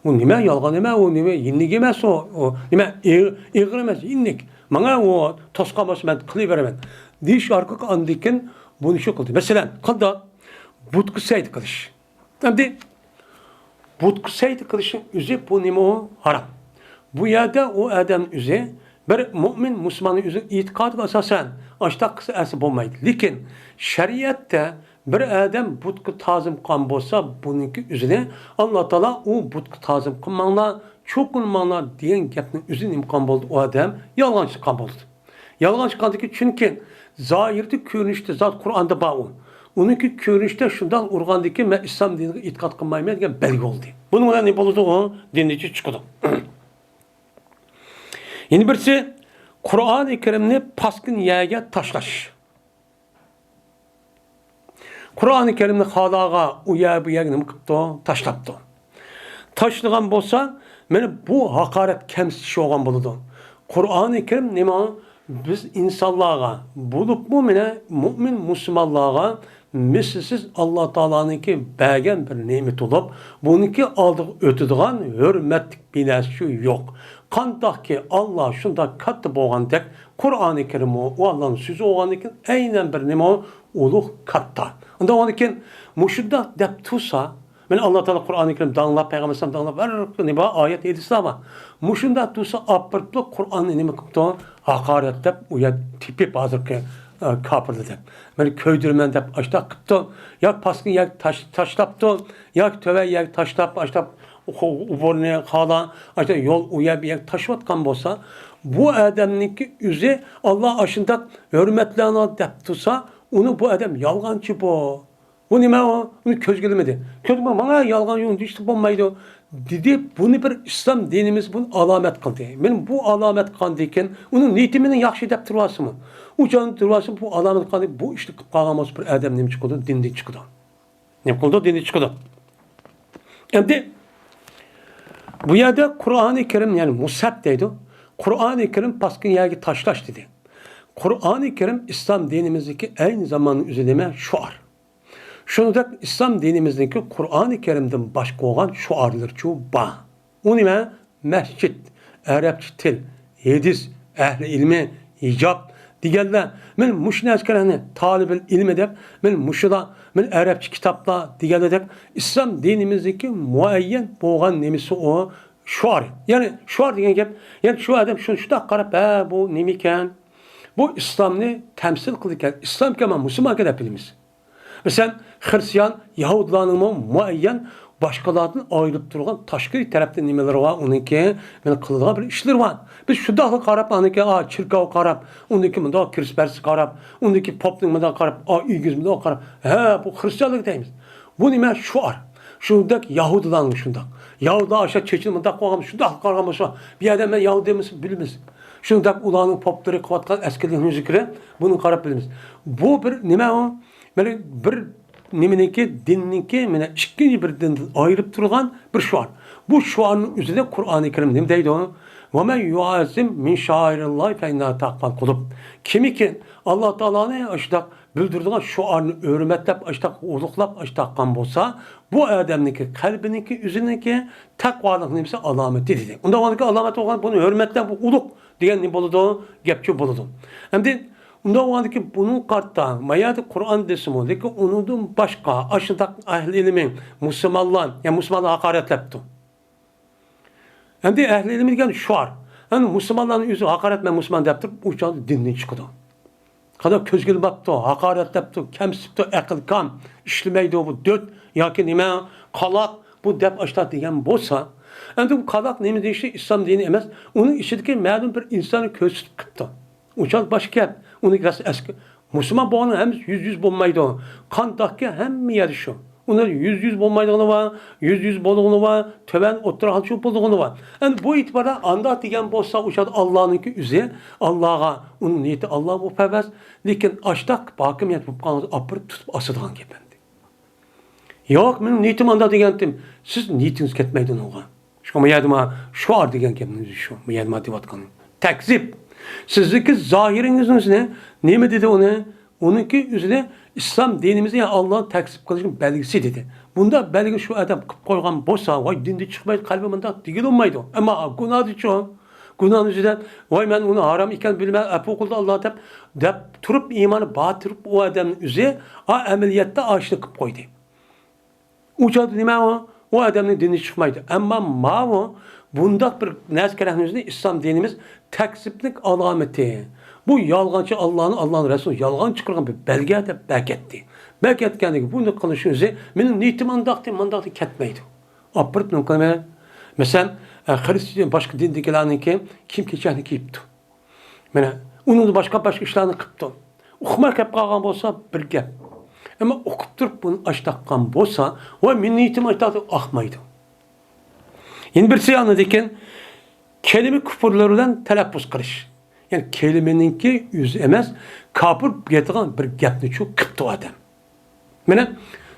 ئۇ نېمە يالغان نېمە، ئۇ نېمە يېنىك ئەمەس ئۇ، ئۇ نېمە ئېغ-، ئېغىر ئەمەس، يېنىك. ماڭا ئۇ توسقان بولسا مەن قىلىۋېرىمەن دېيىش ئارقىلىق ئاندىن كېيىن بۇنى شۇ قىلدى. مەسىلەن، قانداق؟ بۇتقا سەجدە قىلىش. ئەمدى بۇتقا سەجدە قىلىشنىڭ ئۆزى بۇ نېمە ئۇ؟ ھارام. بۇ يەردە ئۇ ئادەم ئۆزى بىر مۇئمىن مۇسۇلماننىڭ ئۆزىنىڭ ئېتىقادىغا ئاساسەن ئاشۇنداق قىلسا ئەسلى بولمايدۇ. لېكىن شەرىئەتتە بىر ئادەم بۇتقا تازىم قىلغان بولسا، بۇنىڭكى ئۆزىنى ئاللا تائالا ئۇ بۇتقا تازىم قىلماڭلار، چوقۇنماڭلار دېگەن گەپنىڭ ئۆزىنى نېمە قىلغان بولدى؟ ئۇ ئادەم يالغانچىلىق قىلغان بولدى. يالغانچىلىق قىلغاندىكىن، چۈنكى زاھىرىدە، كۆرۈنۈشتە زات قۇرئاندا بار ئۇ. ئۇنىڭكى كۆرۈنۈشتە شۇنداق ئۇرغاندىكىن، مەن ئىسلام دىنىغا ئېتىقاد قىلمايمەن دېگەن بەلگە بولدى. بۇنىڭ بىلەن نېمە بولىدۇ؟ ئۇ دىندىن چىقىدۇ. يەنە بىرسى، قۇرئانى كەرىمنى پاسكىنا يەرگە تاشلاش. قۇرئانى كەرىمنى خالىغان ئۇ يەر، بۇ يەرگە نېمە قىپتۇ؟ تاشلاپتۇ. تاشلىغان بولسا، مانا بۇ ھاقارەت، كەمسىتىش بولغان بولىدۇ. قۇرئانى كەرىم نېمە؟ بىز ئىنسانلارغا، بولۇپمۇ مانا مۇئمىن مۇسۇلمانلارغا مىسلىسىز ئاللا تائالانىڭكى بەرگەن بىر نېمىتى بولۇپ، بۇنىڭكى ئالدىغا ئۆتىدىغان ھۆرمەتلىك بىر نەرسە يوق. قانداقكى ئاللا شۇنداق كاتتا بولغاندەك، قۇرئانى كەرىممۇ ئۇ ئاللانىڭ سۆزى بولغاندىكىن، ئەينەن بىر نېمە ئۇ؟ ئۇلۇغ، كاتتا. ئۇنداق بولغاندىكىن، مۇشۇنداق دەپ تۇرسا، مانا ئاللا تائالا قۇرئانى كەرىم داڭلاپ، پەيغەمبەر ئەلەيھىسسالام داڭلاپ، ھەر نېمە بار، ئايەت، ھەدىسلەر بار. مۇشۇنداق تۇرسا، ئاپىرىپلا قۇرئاننى نېمە قىپتۇ؟ ھاقارەتلەپ، ئۇ يەر تېپىپ، ھازىرقى، ئە، كاپىرلار دەپ، مانا كۆيدۈرىمەن دەپ ئاشۇنداق قىپتۇ. ياكى پاسكىنا يەرگە تاش-، تاشلاپتۇ، ياكى تۆۋەن يەرگە تاشلاپ، ئاشۇنداق قوبۇرنى، خالا، ئاشۇنداق يول، ئۇ يەر، بۇ يەرگە تاشلاۋاتقان بولسا، بۇ ئادەمنىڭكى ئۆزى، ئاللا ئاشۇنداق ھۆرمەتلەڭلار دەپ تۇرسا، ئۇنى بۇ ئادەم يالغانچى بۇ. بۇ نېمە ئۇ؟ ئۇنى كۆزگە ئىلمىدى. كۆزگە، ماڭا يالغان يوق، ھېچ بولمايدۇ، دېدى. بۇنى بىر ئىسلام دىنىمىز بۇنى ئالامەت قىلدى. مەن بۇ ئالامەت قىلغاندىن كېيىن، ئۇنىڭ نىيىتى مېنىڭ ياخشى دەپ تۇرۇۋالسىمۇ، ئۇ جان تۇرۇۋالسىمۇ، بۇ ئالامەت قىلغاندىن، بۇ ئىشنى قىلىپ قالغان بولسا، بىر ئادەم نېمە چىقىدۇ؟ دىندىن چىقىدۇ. نېمە قىلىدۇ؟ دىندىن چىقىدۇ. ئەمدى بۇ يەردە قۇرئانى كەرىم، يەنى مۇسھەپ دەيدۇ. قۇرئانى كەرىم پاسكىنا يەرگە تاشلاش دېدى. قۇرئانى كەرىم ئىسلام دىنىمىزدىكى ئەينى زاماننىڭ ئۆزى نېمە؟ شوئار. شۇنىڭدەك ئىسلام دىنىمىزنىڭكى قۇرئانى كەرىمدىن باشقا بولغان شوئارلىرىچۇ بار. ئۇ نېمە؟ مەسچىت، ئەرەبچە تىل، ھەدىس، ئەھلى ئىلمى، ھىجاب دېگەنلەر. مەن مۇشۇ نەرسىلەرنى، تالىبىل ئىلمى دەپ، مەن مۇشۇلار، مەن ئەرەبچە كىتابلار دېگەنلەردەك ئىسلام دىنىمىزدىكى مۇئەييەن بولغان نېمىسى ئۇ شوئار. يەنى شوئار دېگەن گەپ، يەنى شۇ ئادەم شۇنى شۇنداق قاراپ، ھە، بۇ نېمىكەن؟ بۇ ئىسلامنى تەمسىل قىلىدىكەن، ئىسلامكەن، مانا مۇسۇلمانكەن دەپ بىلىمىز. مەسىلەن، خرىستىيان، يەھۇدىيلارنىڭمۇ مۇئەييەن باشقىلاردىن ئايرىلىپ تۇرغان تاشقىرى تەرەپتە نېمىلىرى بار، ئۇنىڭكى مەن قىلىدىغان بىر ئىشلىرى بار. بىز شۇنداقلا قاراپ، ئانىڭكى، ئا، چېركاۋغا قاراپ، ئۇنىڭكى مۇنداق كىرىسپەرسكە قاراپ، ئۇنىڭكى پوپنىڭ مۇنداق قاراپ، ئا، ئېگىز مۇنداق قاراپ، ھە، بۇ خرىستىيانلىق دەيمىز. بۇ نېمە؟ شوئار. شۇنداق يەھۇدىيلارنىڭ شۇنداق. يەھۇدىيلار ئاشۇ چېچىنى مۇنداق قىلغان، شۇنداق قارىغان بولسا، بۇ يەردە مەن يەھۇدىي دېمىسە بىلىمىز. شۇنداق ئۇلارنىڭ پوپلىرى قىلىۋاتقان ئەسكىلىكنىڭ يۈزى كىرىپ، بۇنى قاراپ بىلىمىز. بۇ بىر نېمە ئۇ؟ مانا بىر نېمىنىڭكى، دىننىڭكى، مانا ئىككىنچى بىر دىندىن ئايرىپ تۇرغان بىر شوئار. بۇ شوئارنىڭ ئۆزىدە قۇرئانى كەرىم نېمە دەيدۇ؟ «وَمَنْ يُعَظِّمْ مِنْ شَعَائِرِ اللَّهِ فَإِنَّهَا تُقَدَّسُ قُلُوبٌ». كىمكى ئاللا تائالانى ئاشۇنداق بىلدۈرىدىغان شوئارنى ھۆرمەتلەپ، ئاشۇنداق ئۇلۇغلاپ، ئاشۇنداق قىلغان بولسا، بۇ ئادەمنىڭكى قەلبىنىڭكى ئۆزىنىڭكى تەقۋالىق نېمىسى ئالامىتى دېدى. ئۇنداق بولغاندىكىن ئالامەت بولغان، بۇنى ھۆرمەتلەڭ، بۇ ئۇلۇغ دېگەن نېمە بولىدۇ؟ گەپچۇ بولىدۇ. ئەمدى ئۇنداق بولغاندىكىن بۇنىڭغا قارىتا، ما يەردە قۇرئان دېسىمۇ، لېكىن ئۇنىڭدىن باشقا ئاشۇنداق ئەھلى ئىلمى، مۇسۇلمانلار، يا مۇسۇلمانلار ھاقارەتلەپتۇ. ئەمدى ئەھلى ئىلىم دېگەن شوئار. ئەمدى مۇسۇلمانلارنىڭ ئۆزى ھاقارەت، مەن مۇسۇلمان دەپ تۇرۇپ، ئۇ چاغدا دىندىن چىقىدۇ. قانداق كۆزگە ئىلماپتۇ، ھاقارەتلەپتۇ، كەمسىتىپتۇ، ئەقىل كام، ئىشلىمەيدۇ، بۇ دۆت ياكى نېمە، قالاق، بۇ دەپ ئاشۇنداق دېگەن بولسا، ئەمدى بۇ قالاق نېمە دېيىشى ئىسلام دىنى ئەمەس، ئۇنىڭ ئىچىدىكى مەلۇم بىر ئىنساننى كۆرسىتىپ قىپتۇ. ئۇ چاغ باشقا گەپ. ئۇنى راست ئەسكى، مۇسۇلمان بولغاننىڭ ھەممىسى يۈز يۈز بولمايدۇ. قانداقكى ھەممە يەردە شۇ. ئۇنىڭ يۈز يۈز بولمايدىغىنى بار، يۈز يۈز بولىدىغىنى بار، تۆۋەن ئوتتۇرا ھال شۇ بولىدىغىنى بار. ئەمدى بۇ ئېتىباردا ئانداق دېگەن بولسا، ئۇ چاغدا ئاللانىڭكى ئۆزى، ئاللاغا، ئۇنىڭ نىيىتى ئاللا بولۇپ پەرۋەز. لېكىن ئاشتاق ھاكىمىيەت بولۇپ قالغان، ئاپىرىپ تۇتۇپ ئاسىدىغان گەپ ئەمدى. ياق، مېنىڭ نىيىتىم ئانداق دېگەنتىم. سىز نىيىتىڭىز كەتمەيدۇ ئۇنىڭغا. شۇڭا بۇ يەردە ما شوئار دېگەن گەپنىڭ ئۆزى شۇ. بۇ يەردە ما دەۋاتقىنى. تەكزىب. سىزدىكى زاھىرىڭىزنىڭ ئۆزىنى نېمە دېدى ئۇنى؟ ئۇنىڭكى ئۆزىنى ئىسلام دىنىمىزنى يا ئاللانى تەكزىب قىلىشنىڭ بەلگىسى دېدى. بۇنداق بەلگە شۇ ئادەم قىلىپ قويغان بولسا، ۋاي دىندىن چىقمايدۇ، قەلبى مۇنداق دېگىلى بولمايدۇ. ئەمما گۇناھدىچۇ؟ گۇناھنىڭ ئۆزىدە، ۋاي مەن ئۇنى ھارام ئىكەن بىلىمەن، ئەپۇ قىلدى ئاللا دەپ، دەپ تۇرۇپ ئىمانى بار تۇرۇپ ئۇ ئادەمنىڭ ئۆزى، ئا، ئەمەلىيەتتە ئاشۇنى قىلىپ قويدى. ئۇ چاغدا نېمە ئۇ؟ ئۇ ئادەمنىڭ دىنى چىقمايدۇ. ئەمما ماۋۇ بۇنداق بىر نەرسە كەرەكنى ئۆزىنى ئىسلام دىنىمىز تەكزىپلىك ئالامىتى. بۇ يالغانچى ئاللانى، ئاللانىڭ رەسۇلىنى يالغان چىقارغان بىر بەلگە دەپ بەكەتتى. بەكەتكەندىكى بۇنى قىلىشنىڭ ئۆزى مېنىڭ نىيىتىم ئانداقتى، مانداقتى كەتمەيدۇ. ئاپىرىپ نېمە قىلىمەن؟ مەسىلەن، ئە، خرىستىيان باشقا دىندىكىلەرنىڭكى كىيىم-كېچەكنى كىيىپتۇ. مانا، ئۇنىڭدىن باشقا، باشقا ئىشلارنى قىپتۇ. ئۇقماي كەپ قالغان بولسا بىر گەپ. ئەمما ئۇقۇپ تۇرۇپ بۇنى ئاشتاققان بولسا، ۋاي مېنىڭ نىيىتىم ئاشتاق دەپ ئاقمايدۇ. يەنە بىرسى ئاندىن كېيىن كەلىمە كۇپۇرلىرى بىلەن تەلەپپۇز قىلىش. يەنى كەلىمىنىڭكى ئۆزى ئەمەس، كاپىر دەيدىغان بىر گەپنىچۇ قىپتۇ ئادەم. مانا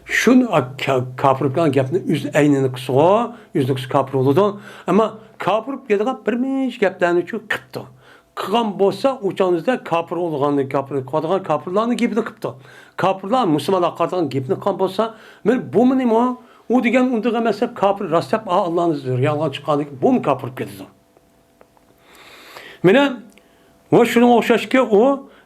شۇنى، كا-، كاپىر بولغان گەپنى ئۆز ئەينىنى قىلسىغۇ، ئۆزىنى قىلسا كاپىر بولىدۇ. ئەمما كاپىر دەيدىغان بىر مۇنچە گەپلەرنىچۇ قىپتۇ. قىلغان بولسا، ئۇ چاغدا كاپىر بولغاننى، كاپىر قىلىدىغان كاپىرلارنىڭ گېپىنى قىپتۇ. كاپىرلار مۇسۇلمانلارغا قارىتىدىغان گېپىنى قىلغان بولسا، مانا بۇمۇ نېمە؟ ئۇ دېگەن ئۇنداق ئەمەس دەپ كاپىر راست دەپ، ئا، ئاللانى يالغان چىققاندىكىن بۇمۇ كاپىر بولۇپ كېتىدۇ. مانا، ۋە شۇنىڭغا ئوخشاشكى، ئۇ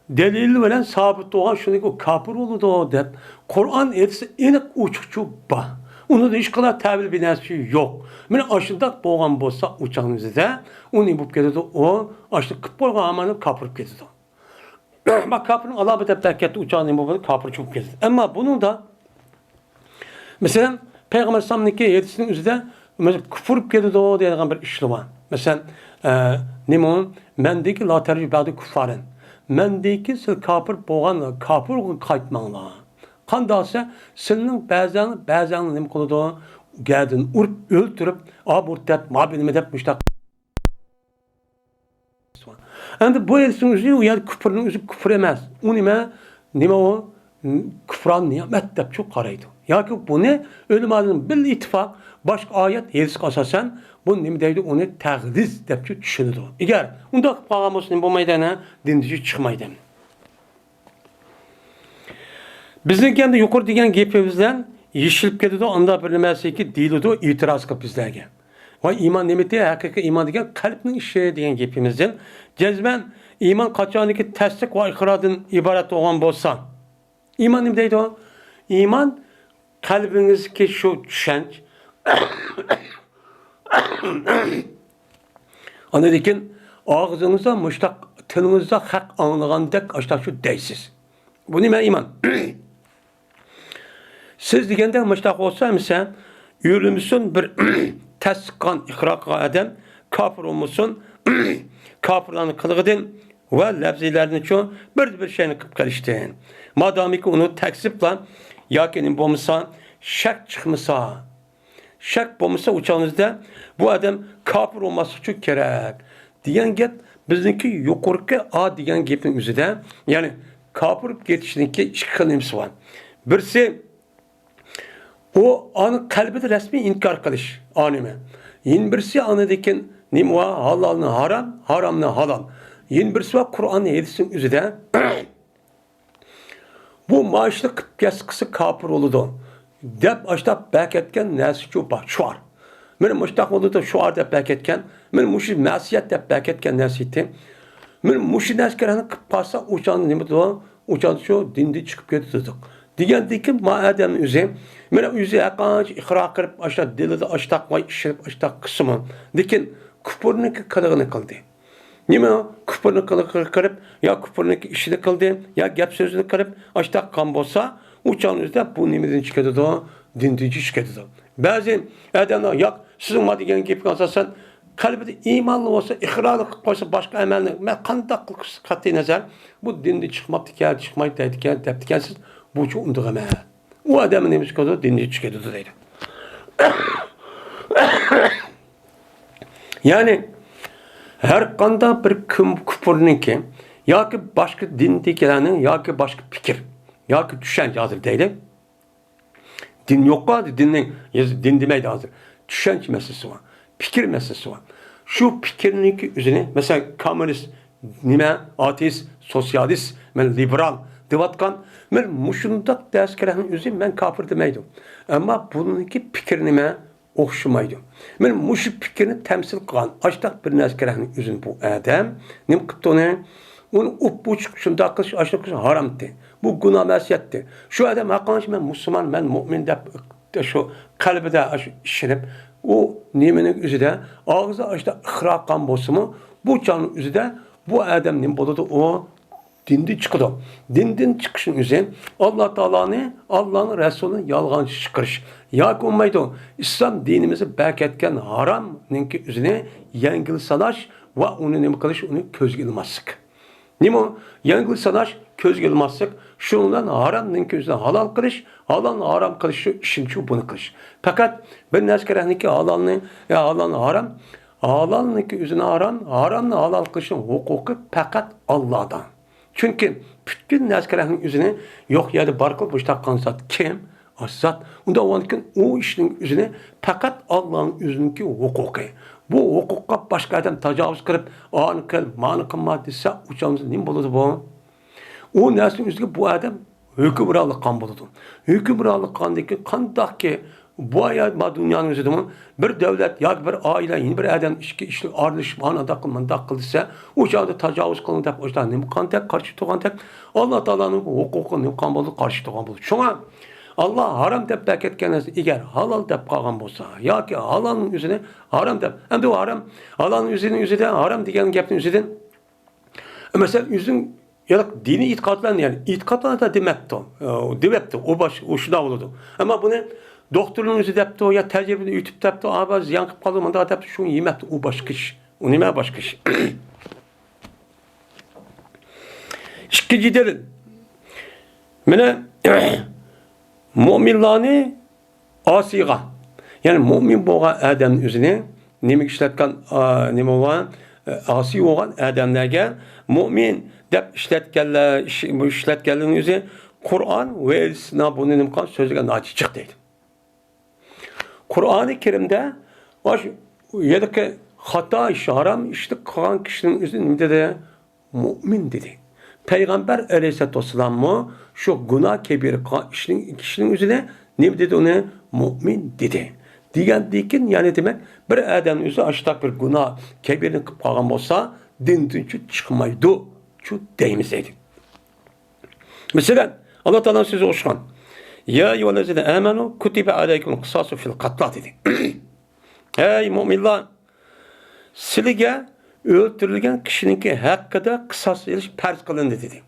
دەلىل بىلەن سابىت بولغان شۇنىڭكى ئۇ كاپىر بولىدۇ دەپ، قۇرئان ھەدىستە ئېنىق ئوچۇقچە بار. ئۇنىڭدا ھېچقانداق تەۋىل بىر نەرسە يوق. مانا ئاشۇنداق بولغان بولسا، ئۇ چاغنىڭ ئۆزىدە ئۇ نېمە بولۇپ كېتىدۇ؟ ئۇ ئاشۇنى قىلىپ قويغان ئامالنى كاپىر بولۇپ كېتىدۇ. ما كاپىرنىڭ ئالامىتى دەپ بەركەتتە ئۇ چاغدا نېمە بولىدۇ؟ كاپىر چىقىپ كېتىدۇ. ئەمما بۇنىڭدا مەسىلەن، پەيغەمبەر ئەلەيھىسسالامنىڭكى ھەدىسىنىڭ ئۆزىدە مەسىلەن، كۇفۇر كېتىدۇ دەيدىغان بىر ئىشلار بار. مەسىلەن، ئە، نېمە ئۇ؟ مەندىكى لا تەرجى بەدى كۇففارىن. مەندىكى سىز كاپىر بولغان كاپىرغا قايتماڭلار. قانداق دېسە، سىلىنىڭ بەزەڭ، بەزەڭ نېمە قىلىدۇ؟ گەدىنى ئۇرۇپ، ئۆلتۈرۈپ، ئا، مۇرتەت، ما بىلمە دەپ مۇشتاق. ئەمدى بۇ ھەدىسنىڭ ئۆزى، ئۇ يەر كۇفرنىڭ ئۆزى كۇفر ئەمەس. ئۇ نېمە؟ نېمە ئۇ؟ كۇفران نىئمەت دەپچۇ قارايدۇ. ياكى بۇنى ئۆلىمادىن بىل ئىتتىپاق باشقا ئايەت، ھەدىسكە ئاساسەن بۇ نېمە دەيدۇ؟ ئۇنى تەغلىز دەپچۇ چۈشىنىدۇ. ئەگەر ئۇنداق قىلىپ قالغان بولسا نېمە بولمايدۇ؟ ئەنە دىندىن چىقمايدۇ. بىزنىڭكى ئەمدى يۇقىرى دېگەن گېپىمىز بىلەن يېشىلىپ كېتىدۇ، ئانداق بىر نېمەسىكى دېيىلىدۇ ئېتىراز قىلىپ بىزلەرگە. ۋاي ئىمان نېمىتى؟ ھەقىقىي ئىمان دېگەن قەلبنىڭ ئىشى دېگەن گېپىمىزدىن جەزمەن ئىمان قاچانكى تەستىق ۋە ئىقراردىن ئىبارەت بولغان بولسا، ئىمان نېمە دەيدۇ؟ ئىمان قەلبىڭىزدىكى شۇ چۈشەنچ، ئاندىن كېيىن ئاغزىڭىزدا مۇشتاق، تىلىڭىزدا ھەق ئاڭلىغاندەك ئاشتاق شۇ دەيسىز. بۇ نېمە ئىمان؟ سىز دېگەندە مۇشتاق بولسا، مىسەل، يۈرمىسۇن بىر تەستىق قىلغان، ئىقرار قىلغان ئادەم، كاپىر بولمىسۇن، كاپىرلارنىڭ قىلىقىدىن ۋە لەپزىلەردىنچۇ بىر، بىر شەينى قىلىپ قېلىشتىن. مادامىكى ئۇنى تەكزىپلا ياكى نېمە بولمىسا، شەك چىقمىسا، شەك بولمىسا، ئۇ چاغنىڭىزدا بۇ ئادەم كاپىر بولماسلىقى كېرەك دېگەن گەپ بىزنىڭكى يۇقىرىقى ئا دېگەن گېپنىڭ ئۆزىدە، يەنى كاپىر بولۇپ كېتىشنىڭكى ئىككى خىل نېمىسى بار. بىرسى، ئۇ ئانى قەلبىدە رەسمىي ئىنكار قىلىش، ئا نېمە. يەنە بىرسى، ئاندىن كېيىن نېمە بار؟ ھالالنى ھارام، ھارامنى ھالال. يەنە بىرسى بار، قۇرئان ھەدىسنىڭ ئۆزىدە بۇ مائىشلىق قىلىپ كەتسە كاپىر بولىدۇ دەپ ئاشتاپ بەكەتكەن نەرسىچۇ بار، شوئار. مانا مۇشتاق بولىدۇ، شوئار دەپ بەكەتكەن. مانا مۇشۇ مەسىيەت دەپ بەكەتكەن نەرسە ئىدى. مانا مۇشۇ نەرسىلەرنى قىلىپ قالسا، ئۇچاندا نېمە دېدۇ؟ ئۇچاندا شۇ دىندىن چىقىپ كېتىدۇ دېگەندىكىن، ما ئادەمنىڭ ئۆزى، مانا ئۆزى ھەرقانچە ئىقرار قىلىپ، ئاشتاق دىلىدا ئاشتاق ۋاي ئىشىنىپ ئاشتاق قىلسىمۇ، لېكىن كۇپۇرنىڭكى قىلىغىنى قىلدى. نېمە؟ كۇپۇرنى قىلىقىغا كىرىپ، يا كۇپۇرنىڭ ئىشىنى قىلدى، يا گەپ سۆزىنى قىلىپ، ئاشتاق قىلغان بولسا، ئۇ چاغنىڭ ئۆزىدە بۇ نېمىدىن چىقىدۇ؟ دىندىن چىقىدۇ. بەزى ئادەملەر، ياق، سىزنىڭ ما دېگەن گېپىڭىز ئاساسەن، قەلبىدە ئىمانلىق بولسا، ئىقرارلىق قىلىپ قويسا، باشقا ئەمەلنى مەن قانداق قىلسا قەتئىي نەزەر، بۇ دىندىن چىقماپتىكەن، چىقمايدۇ دەيدىكەن، دەپتىكەنسىز، بۇچۇ ئۇنداق ئەمەس. ئۇ ئادەم نېمىسى كۆرىدۇ؟ دىندىن چىقىدۇ دەيدۇ. يەنى، ھەر قانداق بىر كۈم-، كۇپۇرنىڭكى ياكى باشقا دىندىكىلەرنىڭ ياكى باشقا پىكىر ياكى چۈشەنچە ھازىر دەيلى. دىن يوققۇ ھازىر، دىننىڭ، دىن دېمەيدۇ ھازىر. چۈشەنچە مەسىلىسى بار، پىكىر مەسىلىسى بار. شۇ پىكىرنىڭكى ئۆزىنى، مەسىلەن، كوممۇنىست، نېمە، ئاتېئىست، سوتسىيالىست، مەن لىبېرال دەۋاتقان، مەن مۇشۇنداق دەسكىرەكنىڭ ئۆزى مەن كاپىر دېمەيدۇ. ئەمما بۇنىڭكى پىكرى نېمە؟ ئوخشىمايدۇ. مانا مۇشۇ پىكىرنى تەمسىل قىلغان ئاشتاق بىر نەسكىرەكنىڭ ئۆزىنى بۇ ئادەم نېمە قىپتۇ ئۇنى؟ ئۇنى ئۇپپۇچۇق شۇنداق قىلىش، ئاشۇنداق قىلىش ھارامتى. بۇ گۇناھ مەسىيەتتى. شۇ ئادەم ھەرقانچە مەن مۇسۇلمان، مەن مۇئمىن دەپ شۇ قەلبىدە شۇ ئىشىنىپ، ئۇ نېمىنىڭ ئۆزىدە ئاغزى ئاشتا ئىقرار قىلغان بولسىمۇ، بۇ چاغنىڭ ئۆزىدە بۇ ئادەم نېمە بولىدۇ؟ ئۇ دىندىن چىقىدۇ. دىندىن چىقىشنىڭ ئۆزى ئاللا تائالانى، ئاللانىڭ رەسۇلىنى يالغانچى چىقىرىش. ياكى بولمايدۇ، ئىسلام دىنىمىزدا بەكەتكەن ھارامنىڭكى ئۆزىنى يەڭگىل ساناش ۋە ئۇنى نېمە قىلىش، ئۇنى كۆزگە ئىلماسلىق. نېمە ئۇ؟ يەڭگىل ساناش، كۆزگە ئىلماسلىق، شۇنىڭ بىلەن ھارامنىڭكى ئۆزىنى ھالال قىلىش، ھالالنى ھارام قىلىش، شۇ ئىشىنچۇ بۇنى قىلىش. پەقەت بىر نەرسە كېرەكنىكى ھالالنى، يا ھالالنى ھارام، ھالالنىڭكى ئۆزىنى ھارام، ھارامنى ھالال قىلىشنىڭ ھوقۇقى پەقەت ئاللادا. چۈنكى پۈتكۈل نەرسە كېرەكنىڭ ئۆزىنى يوق يەردە بار قىلىپ مۇشتاق قىلغان زات كىم؟ ئاشۇ زات. ئۇنداق بولغاندىكىن ئۇ ئىشنىڭ ئۆزىنى پەقەت ئاللانىڭ ئۆزىنىڭكى ھوقۇقى. بۇ ھوقۇققا باشقا ئادەم تاجاۋۇز قىلىپ، ئانى قىل، مانى قىلما دېسە، ئۇ چاغدا نېمە بولىدۇ بۇ؟ ئۇ نەرسىنىڭ ئۆزىگە بۇ ئادەم ھۆكۈمرانلىق قىلغان بولىدۇ. ھۆكۈمرانلىق قىلغاندىن كېيىن قانداقكى بۇ ئايال، ما دۇنيانىڭ ئۆزىدىمۇ بىر دۆلەت ياكى بىر ئائىلە يەنە بىر ئادەم ئىچكى ئىشلار ئارىلىشىپ، مانداق قىل، مۇنداق قىل دېسە، ئۇ چاغدا تاجاۋۇز قىلىڭ دەپ، ئۇ چاغدا نېمە قىلغاندەك، قارشى تۇرغاندەك، ئاللا تائالانىڭ ھوقۇقىغا نېمە قىلغان بولىدۇ؟ قارشى تۇرغان بولىدۇ. شۇڭا ئاللا ھارام دەپ بەكەتكەن نەرسە ئەگەر ھالال دەپ قالغان بولسا ياكى ھالالنىڭ ئۆزىنى ھارام دەپ، ئەمدى ئۇ ھارام، ھالالنىڭ ئۆزىنىڭ ئۆزىدە ھارام دېگەن گەپنىڭ ئۆزىدىن مەسىلەن، ئۆزىنىڭ ياق دىنىي ئېتىقادلارنى، يەنى ئېتىقادلارنى دېمەپتۇ، ئە، دېمەپتۇ. ئۇ باش-، ئۇ شۇنداق بولىدۇ. ئەمما بۇنى دوختۇرنىڭ ئۆزى دەپتۇ، يا تەجرىبىدىن ئۆتۈپ دەپتۇ، ئا، بۇ زىيان قىلىپ قالدى، مۇنداق دەپتۇ، شۇنى يېمەپتۇ، ئۇ باشقا ئىش. ئۇ نېمە باشقا ئىش. ئىككىنچى دەلىل. مانا، مۆمىنلارنى ئاسىيغا، يەنى مۆمىن بولغان ئادەمنى ئۆزىنى نېمىگە ئىشلەتكەن، ئا، نېمە بولغان، ئاسىي بولغان ئادەملەرگە مۆمىن دەپ ئىشلەتكەنلەر، ئىش-، بۇ ئىشلەتكەنلىرىنىڭ ئۆزى قۇرئان ۋە ھەدىسنىڭ بۇنى نېمە قىلغان سۆزىگە ناچى چىق دەيدۇ. قۇرئانى كەرىمدە ئاشۇ يەردىكى خاتا ئىش، ھارام ئىشنى قىلغان كىشىنىڭ ئۆزى نېمە دېدى؟ مۆمىن دېدى. پەيغەمبەر ئەلەيھىسسالاتۇ ۋەسسالاممۇ شۇ گۇناھ كەبىرە قىلغان ئىشنىڭ، كىشىنىڭ ئۆزىنى نېمە دېدى ئۇنى؟ مۆمىن دېدى. دېگەندىن كېيىن، يەنى دېمەك، بىر ئادەمنىڭ ئۆزى ئاشۇنداق بىر گۇناھ كەبىرىنى قىلىپ قالغان بولسا، دىندىن چىقمايدۇ، شۇ دەيمىز دەيدۇ. مەسىلەن، ئاللا تائالانىڭ سۆزى ئوخشىغان. يا أيها الذين آمنوا كتب عليكم القصاص في القتلى دېدى. ھەي مۆمىنلار، سىلىگە ئۆلتۈرۈلگەن كىشىنىڭكى ھەققىدە قىساس ئېلىش پەرز قىلىندى دېدى.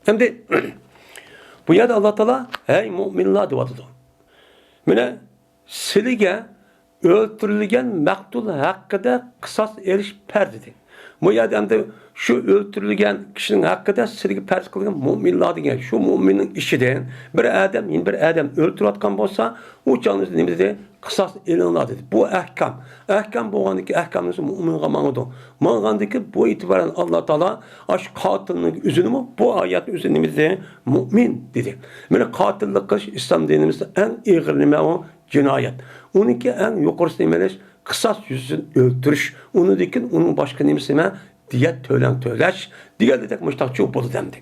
ئەمدى بۇ يەردە ئاللا تائالا ھەي مۆمىنلار دەۋاتىدۇ. مانا سىلىگە ئۆلتۈرۈلگەن مەقتۇل ھەققىدە قىساس ئېلىش پەرز دېدى. بۇ يەردە ئەمدى شۇ ئۆلتۈرۈلگەن كىشىنىڭ ھەققىدە سىلىگە پەرز قىلغان مۆمىنلار دېگەن، شۇ مۆمىننىڭ ئىچىدىن بىر ئادەم يەنە بىر ئادەم ئۆلتۈرۈۋاتقان بولسا، ئۇ چاغدا نېمە دېدى؟ قىساس ئېلىڭلار دېدى. بۇ ئەھكام. ئەھكام بولغاندىكى ئەھكامنىڭ مۆمىنغا ماڭىدۇ. ماڭغاندىكى بۇ ئېتىبارەن ئاللا تائالا ئاشۇ قاتىلنىڭ ئۆزىنىمۇ بۇ ئايەتنىڭ ئۆزى نېمە دېدى؟ مۆمىن دېدى. مانا قاتىللىق قىلىش ئىسلام دىنىمىزدا ئەڭ ئېغىر نېمە ئۇ؟ جىنايەت. ئۇنىڭكى ئەڭ يۇقىرىسى نېمە ئېلىش؟ قىساس يۈزىسىدىن ئۆلتۈرۈش. ئۇنىڭدىن كېيىن ئۇنىڭ باشقا نېمىسى نېمە؟ دىيەت تۆلەڭ تۆلەش دېگەندەك مۇشتاق چوق بولىدۇ ئەمدى.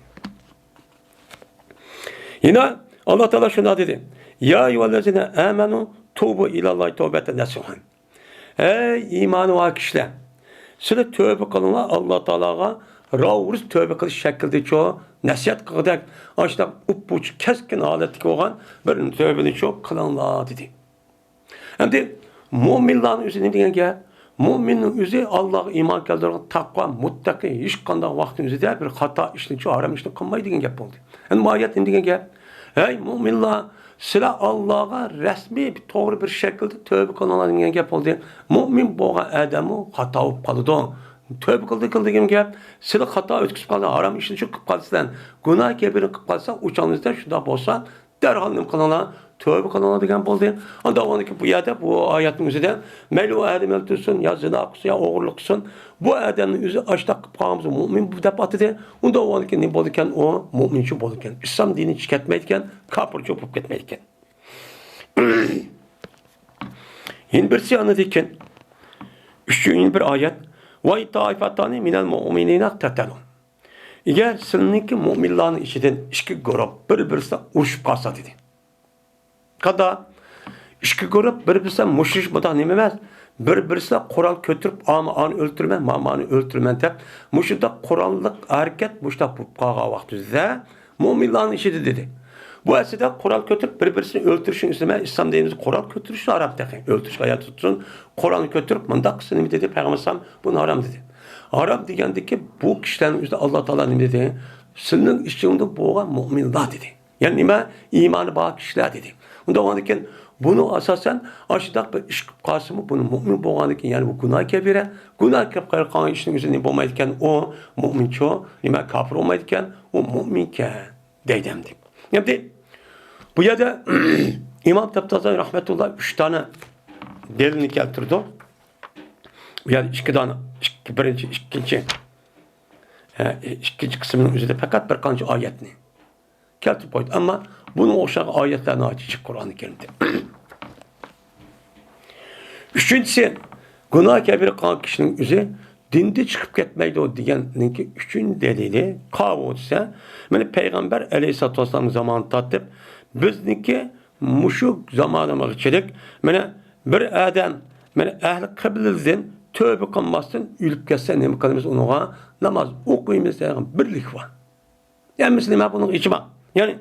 يەنە ئاللا تائالا شۇنداق دېدى. يا أيها الذين آمنوا توبوا إلى الله توبة نصوحا. ھەي ئىمانى بار كىشىلەر! سىلەر تۆبە قىلىڭلار، ئاللا تائالاغا راۋۇرۇس تۆبە قىلىش شەكلىدىچۇ، نەسىھەت قىلغۇدەك، ئاشۇنداق ئۇپپۇچى كەسكىن ھالەتتىكى بولغان بىر تۆبىنىچۇ قىلىڭلار دېدى. ئەمدى مۆمىنلارنىڭ ئۆزى نېمە دېگەن گەپ؟ مۆمىننىڭ ئۆزى ئاللاغا ئىمان كەلتۈرگەن، تەقۋا، مۇتتەقى، ھېچقانداق ۋاقىتنىڭ ئۆزىدە بىر خاتا ئىشنىچۇ، ھارام ئىشنى قىلمايدۇ دېگەن گەپ بولدى. ئەمدى بۇ ئايەت نېمە دېگەن گەپ؟ ھەي مۆمىنلار، سىلەر ئاللاغا رەسمىي، توغرا بىر شەكىلدە تۆبە قىلىڭلار دېگەن گەپ بولدى. مۆمىن بولغان ئادەممۇ خاتا بولۇپ قالىدۇ. تۆبە قىلدى، قىلدى دېگەن گەپ، سىلەر خاتا ئۆتكۈزۈپ قالدى، ھارام ئىشنى شۇ قىلىپ قالىسىلەر، گۇناھ كەبىرە قىلىپ قالسا، ئۇ چاغنىڭىزدا شۇنداق بولسا، دەرھال نېمە قىلىڭلار؟ تۆبە قىلىڭلار دېگەن بولدى. ئاندىن ئۇنىڭكى بۇ يەردە، بۇ ئايەتنىڭ ئۆزىدە، مەيلى ئۇ ئادەم ئۆلتۈرسۇن، يا زىنا قىلسۇن، يا ئوغرىلىق قىلسۇن، بۇ ئادەمنىڭ ئۆزى ئاشۇنداق قىلىپ قالغان بولسا، مۆمىن بۇ دەپ ئاتىدى. ئۇندا ئۇنىڭكى نېمە بولىدىكەن؟ ئۇ مۆمىنچۇ بولىدىكەن. ئىسلام دىنىنى چىقىپ كەتمەيدىكەن، كاپىرچۇ بولۇپ كەتمەيدىكەن. يەنە بىرسى ئاندىن كېيىن، ئۈچىنچى بىر ئايەت، وإن طائفتان من المؤمنين اقتتلوا. ئەگەر سىلىنىڭكى مۆمىنلارنىڭ ئىچىدىن ئىككى گۇرۇپ بىر-بىرسى ئۇرۇشۇپ قالسا دېدى. قانداق؟ ئىككى گۇرۇپ بىر-بىرسى مۇشۇ ئىش مۇنداق نېمە ئەمەس، بىر-بىرسى قورال كۆتۈرۈپ، ئاما ئانى ئۆلتۈرىمەن، مامانى ئۆلتۈرىمەن دەپ، مۇشۇنداق قوراللىق ھەرىكەت مۇشۇنداق بولۇپ قالغان ۋاقتىدا، مۆمىنلارنىڭ ئىچىدە دېدى. بۇ ئەسلىدە قورال كۆتۈرۈپ بىر-بىرسىنى ئۆلتۈرۈشنىڭ ئۆزى نېمە؟ ئىسلام دىنىمىزدا قورال كۆتۈرۈش ھارام تېخى. ئۆلتۈرۈشكە ئايان تۇتسۇن، قورالنى كۆتۈرۈپ مۇنداق قىلسا نېمە دېدى پەيغەمبەر ئەلەيھىسسالام؟ بۇنى ھارام دېدى. ھارام دېگەندىكى بۇ كىشىلەرنىڭ ئۆزىدە ئاللا تائالا نېمە دېدى؟ سىلىنىڭ ئىچىڭدە بولغان مۆمىنلار دېدى. يەنى نېمە؟ ئىمانى بار كىشىلەر دېدى. ئۇنداق بولغاندىكىن بۇنى ئاساسەن ئاشۇنداق بىر ئىش قىلىپ قالسىمۇ، بۇنى مۆمىن بولغاندىكىن، يەنى بۇ گۇناھ كەبىرە، گۇناھ كەبىرە قىلغان ئىشنىڭ ئۆزى نېمە بولمايدىكەن؟ ئۇ مۆمىنچۇ، نېمە كاپىر بولمايدىكەن، ئۇ مۆمىنكەن دەيدۇ ئەمدى. ئەمدى بۇ يەردە ئىمام تەبتازانى رەھمەتۇللا ئۈچ دانە دەلىلنى كەلتۈرىدۇ. بۇ يەردە ئىككى دانە، ئىككى، بىرىنچى، ئىككىنچى، ئە، ئىككىنچى قىسمىنىڭ ئۆزىدە پەقەت بىر قانچە ئايەتنى كەلتۈرۈپ قويدى. ئەمما بۇنىڭغا ئوخشىغان ئايەتلەر ناھايىتى جىق قۇرئان كەرىمدە. ئۈچىنچىسى، گۇناھ كەبىرە قىلغان كىشىنىڭ ئۆزى دىندىن چىقىپ كەتمەيدۇ دېگەننىڭكى ئۈچىنچى دەلىلى قاۋۇ دېسە، مانا پەيغەمبەر ئەلەيھىسسالاتۇ ۋەسسالامنىڭ زامانى تارتىپ بىزنىڭكى مۇشۇ زامانىمىزغىچىلىك، مانا بىر ئادەم، مانا ئەھلى قىبلىدىن تۆبە قىلماستىن ئۆلۈپ كەتسە نېمە قىلىمىز ئۇنىڭغا؟ ناماز ئوقۇيمىز دەيدىغان بىرلىك بار. ھەممىسى نېمە بۇنىڭ ئىجما. يەنى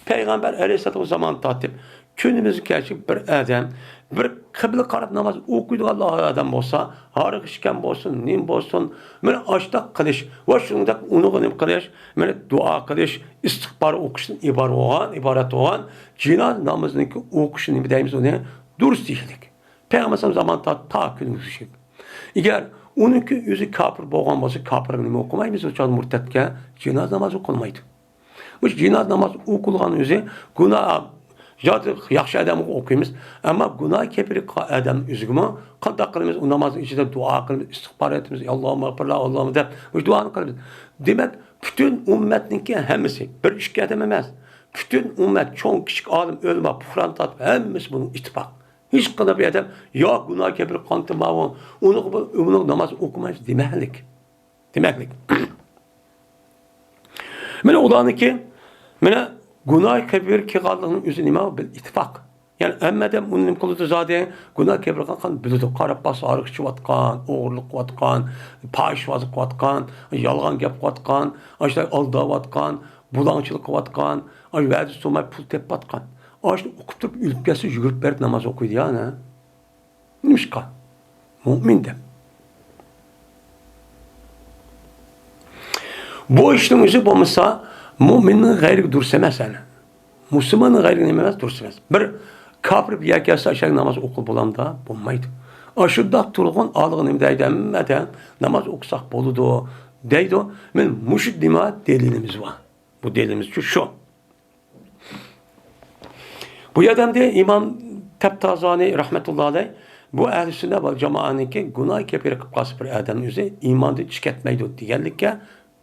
پەيغەمبەر ئەلەيھىسسالام زامانى تارتىپ كۈنىمىزگە كەلسەك، بىر ئادەم بىر قىبلىگە قاراپ ناماز ئوقۇيدىغان ئادەم بولسا، ھاراق ئىچكەن بولسۇن، نېمە بولسۇن، مانا ئاشۇنداق قىلىش ۋە شۇنداق ئۇنىڭغا نېمە قىلىش، مانا دۇئا قىلىش، ئىستىغپار ئوقۇشتىن ئىبارەت بولغان، ئىبارەت بولغان جىنازا نامىزىنىڭكى ئوقۇشى نېمە دەيمىز ئۇنى؟ دۇرۇس دېيىشلىك. پەيغەمبەر ئەلەيھىسسالام زامانىدا تا، تا كۈنىگىچە. ئەگەر ئۇنىڭكى ئۆزى كاپىر بولغان بولسا، كاپىرغا نېمە ئوقۇمايمىز؟ ئۇ چاغدا مۇرتەتكە جىنازا نامازى ئوقۇلمايدۇ. مۇشۇ جىنازا ناماز ئوقۇلغان ئۆزى گۇناھ، ياخشى ئادەمگە ئوقۇيمىز. ئەمما گۇناھ كەبىرە قىلغان ئادەم ئۆزىگىمۇ قانداق قىلىمىز؟ ئۇ نامازنىڭ ئىچىدە دۇئا قىلىمىز، ئىستىغپار ئېيتىمىز، ئاللاھۇممەغفىرلەھ، ئاللاھۇممە دەپ مۇشۇ دۇئانى قىلىمىز. دېمەك، پۈتۈن ئۈممەتنىڭكى ھەممىسى، بىر ئىككى ئادەم ئەمەس، پۈتۈن ئۈممەت، چوڭ كىچىك، ئالىم ئۆلىما، پۇقرانى تارتىپ ھەممىسى بۇنىڭ ئىتتىپاق. ھېچقانداق بىر ئادەم يا گۇناھ كەبىرە قىلغانتىماۋۇ، ئۇنىڭغا بۇ، ئۇنىڭ ناماز ئوقۇمايمىز دېمەكلىك. دېمەكلىك. مانا ئۇلارنىڭكى، مانا گۇناھ كەبىرە قىلغانلىقىنىڭ ئۆزى نېمە؟ بىر ئىتتىپاق. يەنى ھەممە ئادەم ئۇنى نېمە قىلىدۇ زادى؟ گۇناھ كەبىرە قىلغان بىلىدۇ. قاراپ باقسا، ھاراق ئىچىۋاتقان، ئوغرىلىق قىلىۋاتقان، پاھىشۋازلىق قىلىۋاتقان، يالغان گەپ قىلىۋاتقان، ئاشۇنداق ئالداۋاتقان، بۇلاڭچىلىق قىلىۋاتقان، ئاشۇ ۋەدىسى تۇرماي پۇل تېپىۋاتقان. ئاشۇنى ئوقۇپ تۇرۇپ ئۆلۈپ كەتسە يۈگۈرۈپ بېرىپ ناماز ئوقۇيدۇ يا، ئەنە. نېمىشقا؟ مۇئمىن دەپ. بۇ ئىشنىڭ ئۆزى بولمىسا، مۇئمىننىڭ غەيرىگە دۇرۇس ئەمەس، ئەنە. مۇسۇلماننىڭ غەيرىگە نېمە ئەمەس؟ دۇرۇس ئەمەس. بىر كاپىر بىر يەرگە كەلسە، ئاشۇ يەردە ناماز ئوقۇپ بولامدا؟ بولمايدۇ. ئاشۇنداق تۇرغان ئالىغا نېمە دەيدۇ؟ ھەممە ئادەم ناماز ئوقۇساق بولىدۇ، دەيدۇ. مەن مۇشۇ نېمە دەلىلىمىز بار. بۇ دەلىلىمىزچۇ شۇ. بۇ يەردە ئەمدى ئىمام تەپتازانى رەھمەتۇللا ئەلەيھ بۇ ئەھلى سۈننە ۋەل جامائەنىڭكى گۇناھ كەبىرە قىلىپ قالسا بىر ئادەمنىڭ ئۆزى ئىماندىن چىقىپ كەتمەيدۇ دېگەنلىككە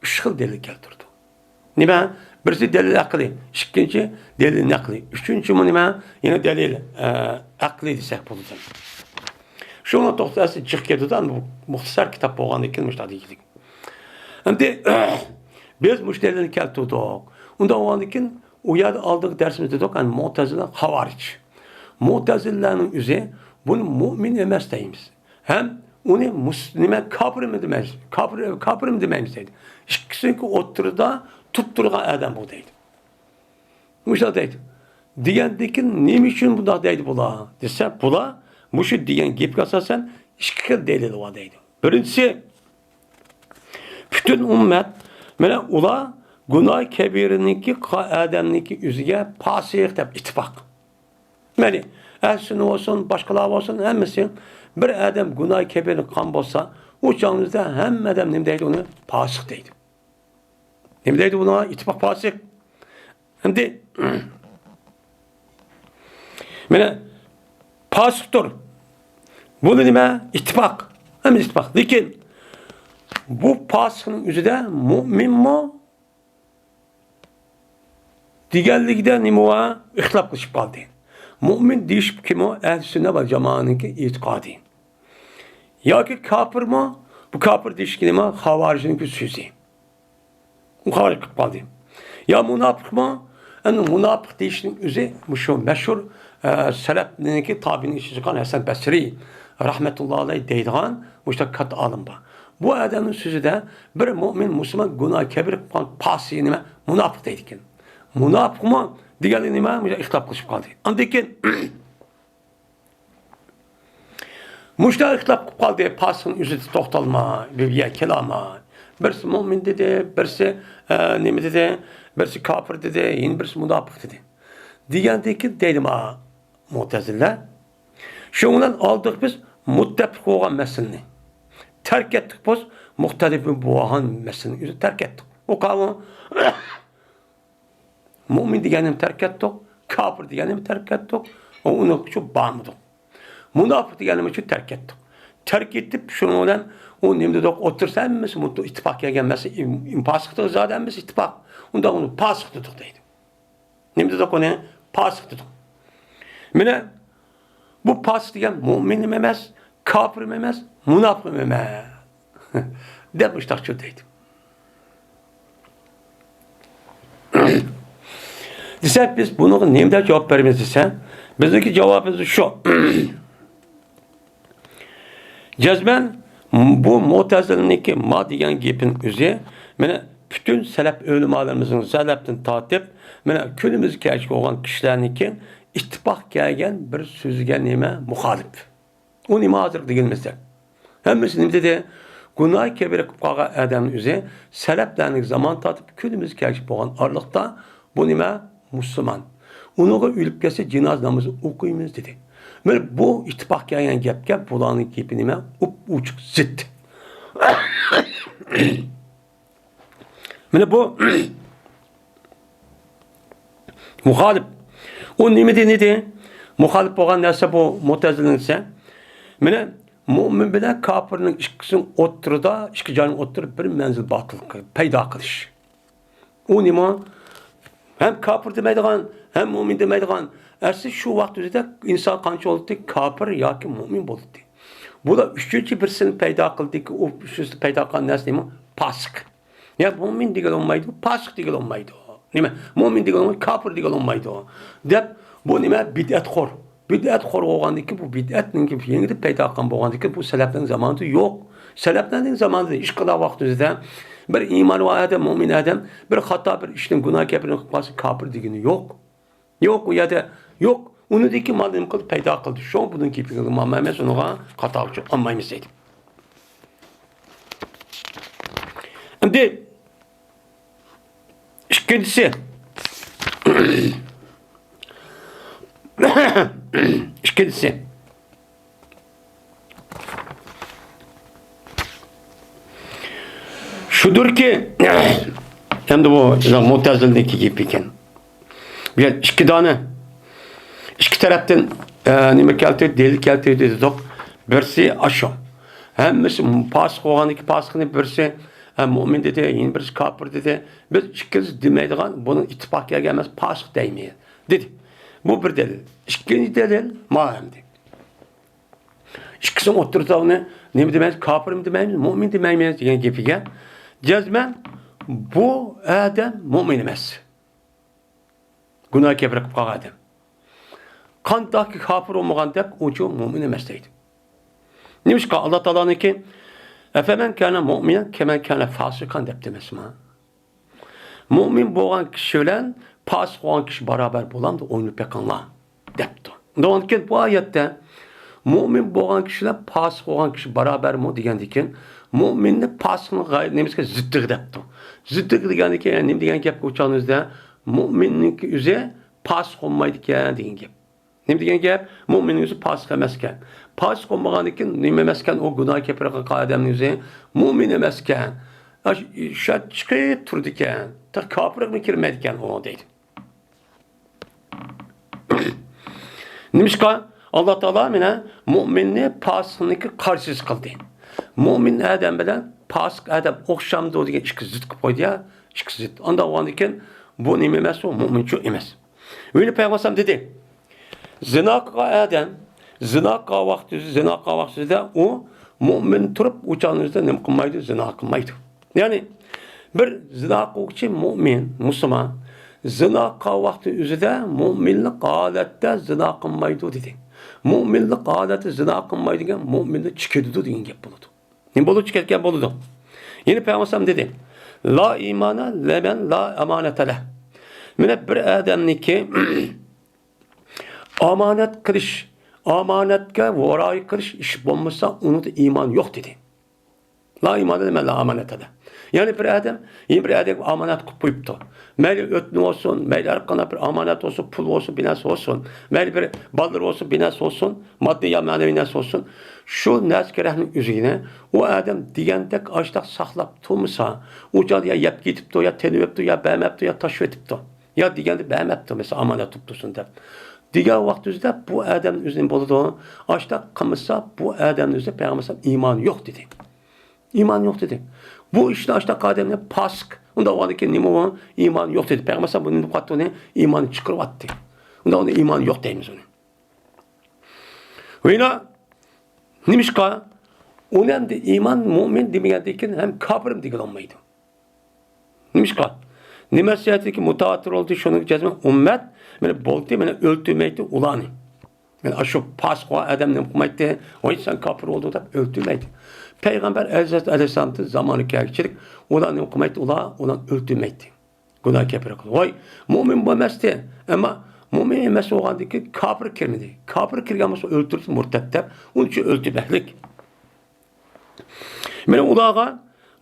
ئۈچ خىل دەلىل كەلتۈردى. نېمە؟ بىرسى دەلىل ئەقلىي، ئىككىنچى دەلىل نەقلىي، ئۈچىنچىمۇ نېمە؟ يەنە دەلىل، ئە، ئەقلىي دېسەك بولىدۇ. شۇڭا توختىسا جىق كېتىدۇ، بۇ مۇختەسەر كىتاب بولغاندىن كېيىن مۇشۇنداق دېگۈلۈك. ئەمدى بىز مۇشۇ دەلىلنى كەلتۈردۇق. ئۇنداق بولغاندىن كېيىن ئۇ يەردە ئالدىنقى دەرسىمىزدە دېدۇق، يەنى مۇئتەزىلە، خاۋارىج. مۇئتەزىلىلەرنىڭ ئۆزى بۇنى مۇئمىن ئەمەس دەيمىز. ھەم ئۇنى مۇس-، نېمە، كاپىرمۇ دېمەيمىز، كاپىر، كاپىرمۇ دېمەيمىز دەيدۇ. ئىككىسىنىڭكى ئوتتۇرىدا تۇرۇپ تۇرغان ئادەم بۇ دەيدۇ. مۇشۇنداق دەيدۇ. دېگەندىن كېيىن نېمە ئۈچۈن بۇنداق دەيدۇ بۇلار دېسە، بۇلار مۇشۇ دېگەن گەپكە ئاساسەن ئىككى خىل دەلىل بار دەيدۇ. بىرىنچىسى، پۈتۈن ئۈممەت، مانا ئۇلار گۇناھ كەبىرىنىڭكى، ئادەمنىڭكى ئۆزىگە پاسىق دەپ ئىتتىپاق. مەيلى، ئەھلى سۈننە بولسۇن، باشقىلار بولسۇن، ھەممىسى بىر ئادەم گۇناھ كەبىرە قىلغان بولسا، ئۇ چاغىمىزدا ھەممە ئادەم نېمە دەيدۇ ئۇنى؟ پاسىق دەيدۇ. نېمە دەيدۇ بۇنىڭغا؟ ئىتتىپاق پاسىق. ئەمدى، مانا، پاسىقتۇر. بۇنى نېمە؟ ئىتتىپاق. ھەممە ئىتتىپاق. لېكىن بۇ پاسىقنىڭ ئۆزىدە مۇئمىنمۇ دېگەنلىكىدە نېمە بار؟ ئىختىلاپ قىلىشىپ قالدى. مۇئمىن دېيىش كىمۇ؟ ئەھلى سۈننە ۋەل جامائەنىڭكى ئېتىقادى. ياكى كاپىرمۇ؟ بۇ كاپىر دېيىشكە نېمە؟ خاۋارىجنىڭكى سۆزى. مۇخالىپ قىلىپ قالدى. يا مۇناپىقمۇ؟ ئەمدى مۇناپىق دېيىشنىڭ ئۆزى مۇشۇ مەشھۇر، ئە، سەلەپنىڭكى تابىئىن ئىچىدىكى ھەسەن بەسرى رەھمەتۇللا ئەلەيھ دەيدىغان مۇشۇنداق كاتتا ئالىم بار. بۇ ئادەمنىڭ سۆزىدە بىر مۇئمىن مۇسۇلمان گۇناھ كەبىرە قىلغان پاسىق نېمە؟ مۇناپىق دەيدىكەن. مۇناپىقمۇ دېگەنلىك نېمە؟ مۇشۇنداق ئىختىلاپ قىلىشىپ قالدى. ئاندىن كېيىن مۇشۇنداق ئىختىلاپ قىلىپ قالدى، پاسىقنىڭ ئۆزىدە توختالماي، بىر يەرگە كېلەلمەي. بىرسى مۇئمىن دېدى، بىرسى، ئە، نېمە دېدى، بىرسى كاپىر دېدى، يەنە بىرسى مۇناپىق دېدى. دېگەندىن كېيىن دەيدۇ مانا مۇتەزىلە، شۇنىڭ بىلەن ئالدىق بىز مۇتتەپىق بولغان مەسىلىنى. تەرك ئەتتۇق بىز مۇختەلىپ بولغان مەسىلىنى ئۆزى تەرك ئەتتۇق. ئۇ قاۋۇ مۇئمىن دېگەننى تەرك ئەتتۇق، كاپىر دېگەننى تەرك ئەتتۇق، ئۇنىڭ ئۈچۈن بارمىدۇق. مۇناپىق دېگەننى ئۈچۈن تەرك ئەتتۇق. تەرك ئېتىپ، شۇنىڭ بىلەن ئۇ نېمە دېدۇق؟ ئوتتۇرىسى ھەممىسى مۇتتە-، ئىتتىپاق كەلگەن مەسىلە، ئىم-، ئىم-، پاسىق دېدۇق، زادى ھەممىسى ئىتتىپاق. ئۇنداق ئۇنى پاسىق دېدۇق دەيدۇ. نېمە دېدۇق ئۇنى؟ پاسىق دېدۇق. مانا بۇ پاسىق دېگەن مۇئمىنمۇ ئەمەس، كاپىرمۇ ئەمەس، مۇناپىقمۇ ئەمەس. دەپ مۇشتاقچۇ دەيدۇ. دېسەك، بىز بۇنىڭغا نېمە دەپ جاۋاب بېرىمىز دېسە، بىزنىڭكى جاۋابىمىز شۇ. جەزمەن بۇ مۇتەزىلىنىڭكى ما دېگەن گېپىنىڭ ئۆزى، مانا پۈتۈن سەلەپ ئۆلىمالىرىمىزنىڭ سەلەپتىن تارتىپ، مانا كۈنىمىزگە كەلگۈچە بولغان كىشىلەرنىڭكى ئىتتىپاق كەلگەن بىر سۆزگە نېمە؟ مۇخالىپ. ئۇ نېمە ھازىرقى دېگىنىمىزدە؟ ھەممىسى نېمە دېدى؟ گۇناھ كەبىرە قىلىپ قالغان ئادەمنىڭ ئۆزى سەلەپلەرنىڭ زامان تارتىپ كۈنىمىزگە كەلگۈچە بولغان ئارىلىقتا بۇ نېمە؟ مۇسۇلمان. ئۇنىڭغا ئۆلۈپ كەتسە جىنازا نامىزى ئوقۇيمىز دېدى. مانا بۇ ئىتتىپاق كەلگەن گەپكە بۇلارنىڭ گېپى نېمە؟ ئوپئوچۇق زىت. مانا بۇ مۇخالىپ. ئۇ نېمە دېدى؟ مۇخالىپ بولغان نەرسە بۇ مۇتەزىلىنىڭ دېسە، مانا مۇئمىن بىلەن كاپىرنىڭ ئىككىسىنىڭ ئوتتۇرىدا، ئىككى جاينىڭ ئوتتۇرىدا بىر مەنزىل باتىل، پەيدا قىلىش. ئۇ نېمە؟ ھەم كاپىر دېمەيدىغان، ھەم مۇئمىن دېمەيدىغان. ئەسلى شۇ ۋاقىت ئۆزىدە ئىنسان قانچە بولاتتى؟ كاپىر ياكى مۇئمىن بولاتتى. بۇلار ئۈچىنچى بىرسىنى پەيدا قىلدىكى، ئۇ ئۈچىنچىسى پەيدا قىلغان نەرسە نېمە؟ پاسىق. يا مۇئمىن دېگىلى بولمايدۇ، پاسىق دېگىلى بولمايدۇ. نېمە؟ مۇئمىن دېگىلى بولمايدۇ، كاپىر دېگىلى بولمايدۇ. دەپ، بۇ نېمە؟ بىدئەتخور. بىدئەتخور بولغاندىكىن، بۇ بىدئەتنىڭكى يېڭىدىن پەيدا قىلغان بولغاندىكىن، بۇ سەلەپنىڭ زامانىدا يوق. سەلەپلەرنىڭ زامانىدا ئىش قىلغان ۋاقتىمىزدا بىر ئىمانى بار ئادەم، مۇئمىن ئادەم بىر خاتا بىر ئىشنىڭ گۇناھ كەبىرىنى قىلىپ قالسا، كاپىر دېگىنى يوق. يوق، ئۇ يەردە يوق. ئۇنىڭدىن كېيىن مانا نېمە قىلدى؟ پەيدا قىلدى. شۇڭا بۇنىڭ كېپىنى ئالمايمىز، ئۇنىڭغا خاتا ئۈچۈن ئالمايمىز دەيدۇ. ئەمدى ئىككىنچىسى. ئىككىنچىسى. شۇدۇركى، ئەمدى بۇ مۇتەزىلىنىڭكى گېپى ئىكەن. بۇ يەر ئىككى دانە، ئىككى تەرەپتىن، ئە، نېمە كەلتۈردى، دەلىل كەلتۈردى دېدۇق. بىرسى ئاشۇ. ھەممىسى پاسىق بولغاندىكى پاسىقنى بىرسى، ئە، مۇئمىن دېدى، يەنە بىرسى كاپىر دېدى. بىز ئىككىمىز دېمەيدىغان، بۇنىڭ ئىتتىپاق كەلگەن ئەمەس، پاسىق دەيمىز دېدى. بۇ بىر دەلىل. ئىككىنچى دەلىل، ماۋۇ ئەمدى. ئىككىسىنىڭ ئوتتۇرىسىدا ئۇنى نېمە دېمەيمىز؟ كاپىرمۇ دېمەيمىز، مۇئمىن دېمەيمىز دېگەن گېپىگە جەزمەن بۇ ئادەم مۇئمىن ئەمەس. گۇناھ كەبىرە قىلىپ قالغان ئادەم. قانداقكى كاپىر بولمىغاندەك، ئۇچۇ مۇئمىن ئەمەس دەيدۇ. نېمىشقا ئاللا تائالانىڭكى، «ئەفەمەن كانە مۇئمىنەن كەمەن كانە فاسىقەن» دەپتۇ ئەمەسمۇ؟ مۇئمىن بولغان كىشى بىلەن پاسىق بولغان كىشى بارابەر بولامدۇ؟ ئويلىنىپ بېقىڭلار، دەپتۇ. ئۇنداقكەن بۇ ئايەتتە مۇئمىن بولغان كىشى بىلەن پاسىق بولغان كىشى بارابەرمۇ دېگەندىكىن، مۇئمىننى پاسىقنىڭ غايرى نېمىسىگە زىتتىغا دەپتۇ. زىتتىغا دېگەندىكىن، يەنى نېمە دېگەن گەپكە ئۇچانىمىزدا، مۇئمىننىڭكى ئۆزى پاسىق بولمايدىكەن دېگەن گەپ. نېمە دېگەن گەپ؟ مۇئمىننىڭ ئۆزى پاسىق ئەمەسكەن. پاسىق بولمىغاندىكىن نېمە ئەمەسكەن؟ ئۇ گۇناھ كەبىرە قىلغان ئادەمنىڭ ئۆزى مۇئمىن ئەمەسكەن. شۇ شەرت چىقىپ تۇرىدىكەن. تا كاپىرغىمۇ كىرمەيدىكەن ئۇ دەيدۇ. نېمىشقا؟ ئاللا تائالا مانا مۇئمىننى پاسىقنىڭكى قارشىسى قىلدى. مۇئمىن ئادەم بىلەن پاسىق ئادەم ئوخشامدۇ دېگەن ئىككى زىت قىلىپ قويدى يا، ئىككى زىت. ئانداق بولغاندىكىن بۇ نېمە ئەمەس، ئۇ مۇئمىنچۇ ئەمەس. ۋە پەيغەمبەر ئەلەيھىسسالام دېدى، زىنا قىلغان ئادەم، زىنا قىلغان ۋاقتىدا، زىنا قىلغان ۋاقتىدا ئۇ مۇئمىن تۇرۇپ، ئۇ چاغنىڭ ئۆزىدە نېمە قىلمايدۇ؟ زىنا قىلمايدۇ. يەنى بىر زىنا قىلغۇچى مۇئمىن، مۇسۇلمان، زىنا قىلغان ۋاقتى ئۆزىدە مۇئمىنلىق ھالەتتە زىنا قىلمايدۇ دېدى. مۇئمىنلىق ھالەتتە زىنا قىلمايدۇ دېگەن مۇئمىنلىق چىقىدۇ دېگەن گەپ بولىدۇ. نېمە بولىدۇ؟ چىقىدىكەن بولىدۇ. يەنە پەيغەمبەر ئەلەيھىسسالام دېدى، لا ئىمانە لىمەن لا ئامانەتە لەھ. مانا بىر ئادەمنىڭكى ئامانەت قىلىش، ئامانەتكە رىئايە قىلىش ئىش بولمىسا، ئۇنىڭدا ئىمان يوق دېدى. لا ئىمانە لىمەن لا ئامانەتە لەھ. يەنى بىر ئادەم يەنە بىر ئادەمگە ئامانەت قىلىپ قويۇپتۇ. مەيلى ئۆتنە بولسۇن، مەيلى ھەر قانداق بىر ئامانەت بولسۇن، پۇل بولسۇن، بىر نەرسە بولسۇن، مەيلى بىر بالىلىرى بولسۇن، بىر نەرسە بولسۇن، ماددىي يا مەنىۋى نەرسە بولسۇن، شۇ نەرسە كېرەكنىڭ ئۆزىگىنى ئۇ ئادەم دېگەندەك ئاشتاق ساقلاپ تۇرمىسا، ئۇ چاغدا يا يەپ كېتىپتۇ، يا تېنىۋېتىپتۇ، يا بەرمەپتۇ، يا تاشلىۋېتىپتۇ. يا دېگەندە بەرمەپتۇ، مەسىلەن، ئامانەت تۇتۇپ تۇرسۇن دەپ. دېگەن ۋاقتىمىزدا بۇ ئادەمنىڭ ئۆزى نېمە بولىدۇ؟ ئاشتاق قىلمىسا، بۇ ئادەمنىڭ ئۆزى پەيغەمبەر ئەلەيھىسسالام ئىمان يوق دېدى. ئىمان يوق دېدى. بۇ ئىشنى ئاشتاق ئادەمنى پاسىق. ئۇنداق بولغاندىن كېيىن نېمە بۇ؟ ئىمان يوق دېدى. پەيغەمبەر ئەلەيھىسسالام بۇنى نېمە قىلىۋاتتى؟ ئۇنى ئىماننى چىقىرىۋەتتى. ئۇنداق ئۇنى ئىمان يوق دەيمىز ئۇنى. ۋىنا، نېمىشقا؟ ئۇنى ئەمدى ئىمان، مۇئمىن دېمىگەندىن كېيىن ھەم كاپىرمۇ دېگىلى بولمايدۇ. نېمىشقا؟ نېمە سەۋەبتىنكى مۇتەۋاتىر بولدى، شۇنىڭ جەزمەن ئۈممەت، مانا بولدى، مانا ئۆلتۈرمەيتتى ئۇلارنى. مانا ئاشۇ پاسىق بولغان ئادەم نېمە قىلمايتتى؟ ۋاي، سەن كاپىر بولدۇڭ دەپ ئۆلتۈرمەيتتى. پەيغەمبەر ئەلەيھىسسالاتۇ ۋەسسالامدىن زامانى كەلگۈچىلىك ئۇلار نېمە قىلمايتتى؟ ئۇلار، ئۇلار ئۆلتۈرمەيتتى. گۇناھ كەبىرە قىلدى. ۋاي، مۇئمىن بولماستى. ئەمما مۆمىن ئەمەس بولغاندىن كېيىن كاپىر كىرمىدى. كاپىر كىرگەن بولسا ئۆلتۈردى، مۇرتەت دەپ، ئۇنچە ئۆلتۈرمەكلىك. مانا ئۇلارغا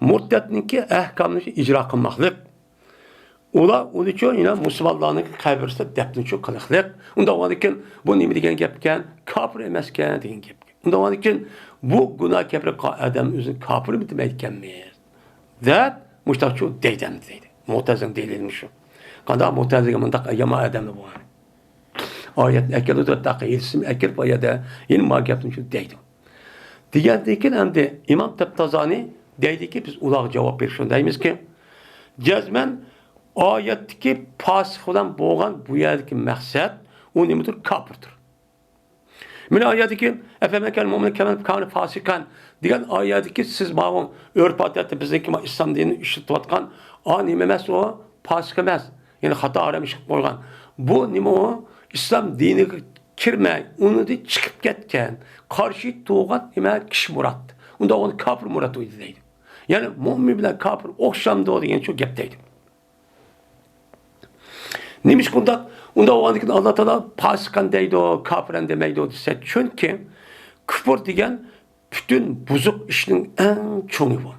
مۇرتەتنىڭكى ئەھكامىنى ئىجرا قىلماقلىق. ئۇلار ئۇنىچۇ يەنە مۇسۇلمانلارنىڭ قەبرىسىدە دەپنىچۇ قىلىقلىق. ئۇنداق بولغاندىكىن بۇ نېمە دېگەن گەپكەن؟ كاپىر ئەمەسكەن دېگەن گەپكەن. ئۇنداق بولغاندىكىن بۇ گۇناھ كەبىرە قىلغان ئادەم ئۆزىنى كاپىرمۇ دېمەيدىكەنمىز دەپ مۇشتاقچۇ دەيدۇ ئەمدى دەيدۇ. مۇتەززىلىنىڭ دېلىلى مۇشۇ. قانداق مۇتەززىلىگە مۇنداق يامان ئادەملەر بولغان. ئايەتنى ئەكېلىدۇ، ھەتتا ھېدىسنى ئەكېلىپ ئۇ يەردە يەنە ما گەپنى شۇ دەيدۇ. دېگەندىن كېيىن ئەمدى ئىمام تەپتازانى دەيدىكى، بىز ئۇلارغا جاۋاب بېرىپ شۇنى دەيمىزكى، جەزمەن ئايەتتىكى پاسىق بىلەن بولغان بۇ يەردىكى مەقسەت ئۇ نېمىدۇر؟ كاپىردۇر. مانا ئايەتتىكى، «ئەفەمەن كانە مۇئمىنەن كەمەن كانە فاسىقەن» دېگەن ئايەتتىكى سىز ماۋۇ ئۆرپ-ئادەتتە بىزنىڭكى ما ئىسلام دىنىنى ئىشلىتىۋاتقان، ئا، نېمە ئەمەس ئۇ؟ پاسىق ئەمەس. يەنى خاتا ھارام ئىش قىلىپ قويغان. بۇ نېمە ئۇ؟ ئىسلام دىنىغا كىرمەي، ئۇنىڭدىن چىقىپ كەتكەن، قارشى تۇرغان نېمە؟ كىشى مۇراد. ئۇنداق بولغاندا كاپىر مۇراد ئىدى دەيدۇ. يەنى مۇئمىن بىلەن كاپىر ئوخشامدۇ دېگەن شۇ گەپ دەيدۇ. نېمىشقا ئۇنداق؟ ئۇنداق بولغاندىكىن ئاللا تائالا پاسىقەن دەيدۇ، كاپىرەن دېمەيدۇ دېسە، چۈنكى كۇپۇر دېگەن پۈتۈن بۇزۇق ئىشنىڭ ئەڭ چوڭى بۇ.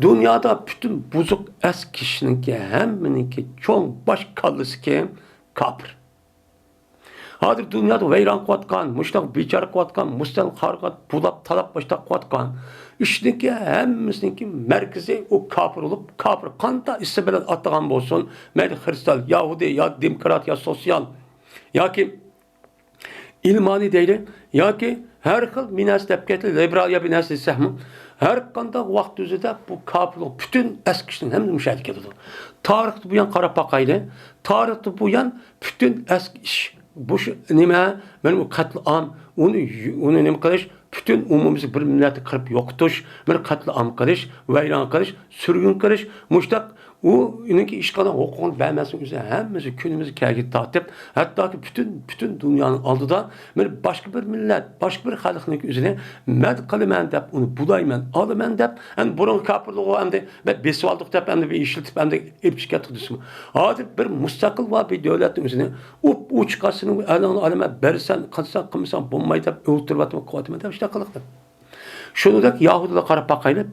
دۇنيادا پۈتۈن بۇزۇق ئەسكى ئىشنىڭكى ھەممىنىڭكى چوڭ باش كاللىسى كىم؟ كاپىر. ھازىر دۇنيادا ۋەيران قىلىۋاتقان، مۇشۇنداق بىچارە قىلىۋاتقان، مۇستەقىل قارىغا بۇلاپ، تالاپ، مۇشۇنداق قىلىۋاتقان ئىشنىڭكى ھەممىسىنىڭكى مەركىزى ئۇ كاپىر بولۇپ، كاپىر قانداق ئىسىم بىلەن ئاتىغان بولسۇن، مەيلى خرىستىيان، يەھۇدىي، يا دېموكرات، يا سوتسىيال، ياكى ئىلمانىي دەيلى، ياكى ھەر خىل بىر نەرسە دەپ كەتتى، لىبېرال يا بىر نەرسە دېسەكمۇ، ھەر قانداق ۋاقىت ئۆزىدە بۇ كاپىرلىق پۈتۈن ئەسكى ئىشنىڭ ھەممىسى مۇشۇ يەردە كېلىدۇ. تارىختا بۇيان قاراپ باقايلى. تارىختا بۇيان پۈتۈن ئەسكى ئىش، بۇ شۇ نېمە، مانا بۇ قەتلىئام، ئۇنى، ئۇنى نېمە قىلىش، پۈتۈن ئومۇميۈزلۈك بىر مىللەتنى قىرىپ يوقىتىش، بىر قەتلىئام قىلىش، ۋەيران قىلىش، سۈرگۈن قىلىش، مۇشتاق ئۇنىڭكى ھېچقانداق ھوقۇقىنى بەرمەسنىڭ ئۆزى ھەممىسى كۈنىمىزگە كەلگۈدە تارتىپ، ھەتتاكى پۈتۈن، پۈتۈن دۇنيانىڭ ئالدىدا مانا باشقا بىر مىللەت، باشقا بىر خەلقنىڭكى ئۆزىنى مەدد قىلىمەن دەپ، ئۇنى بۇلايمەن، ئالىمەن دەپ، ئەمدى بۇرۇنقى كاپىرلىقى ئەمدى بەك بېسىۋالدۇق دەپ، ئەمدى بىر ئىشلىتىپ، ئەمدى ئېلىپ چىقىپ كەتتۇق دېسىمۇ، ھازىر بىر مۇستەقىل بار بىر دۆلەتنىڭ ئۆزىنى ئۇپ ئوچۇق ئاستىنىڭ ئەلان ئالىمەن، بەرسەن، قىلساڭ، قىلمىساڭ بولمايدۇ دەپ ئۆلتۈرۈۋاتىمەن، قىلىۋاتىمەن دەپ ئىشلار قىلىقتى. شۇنىڭدەك يەھۇدىيلار قاراپ باقايلى.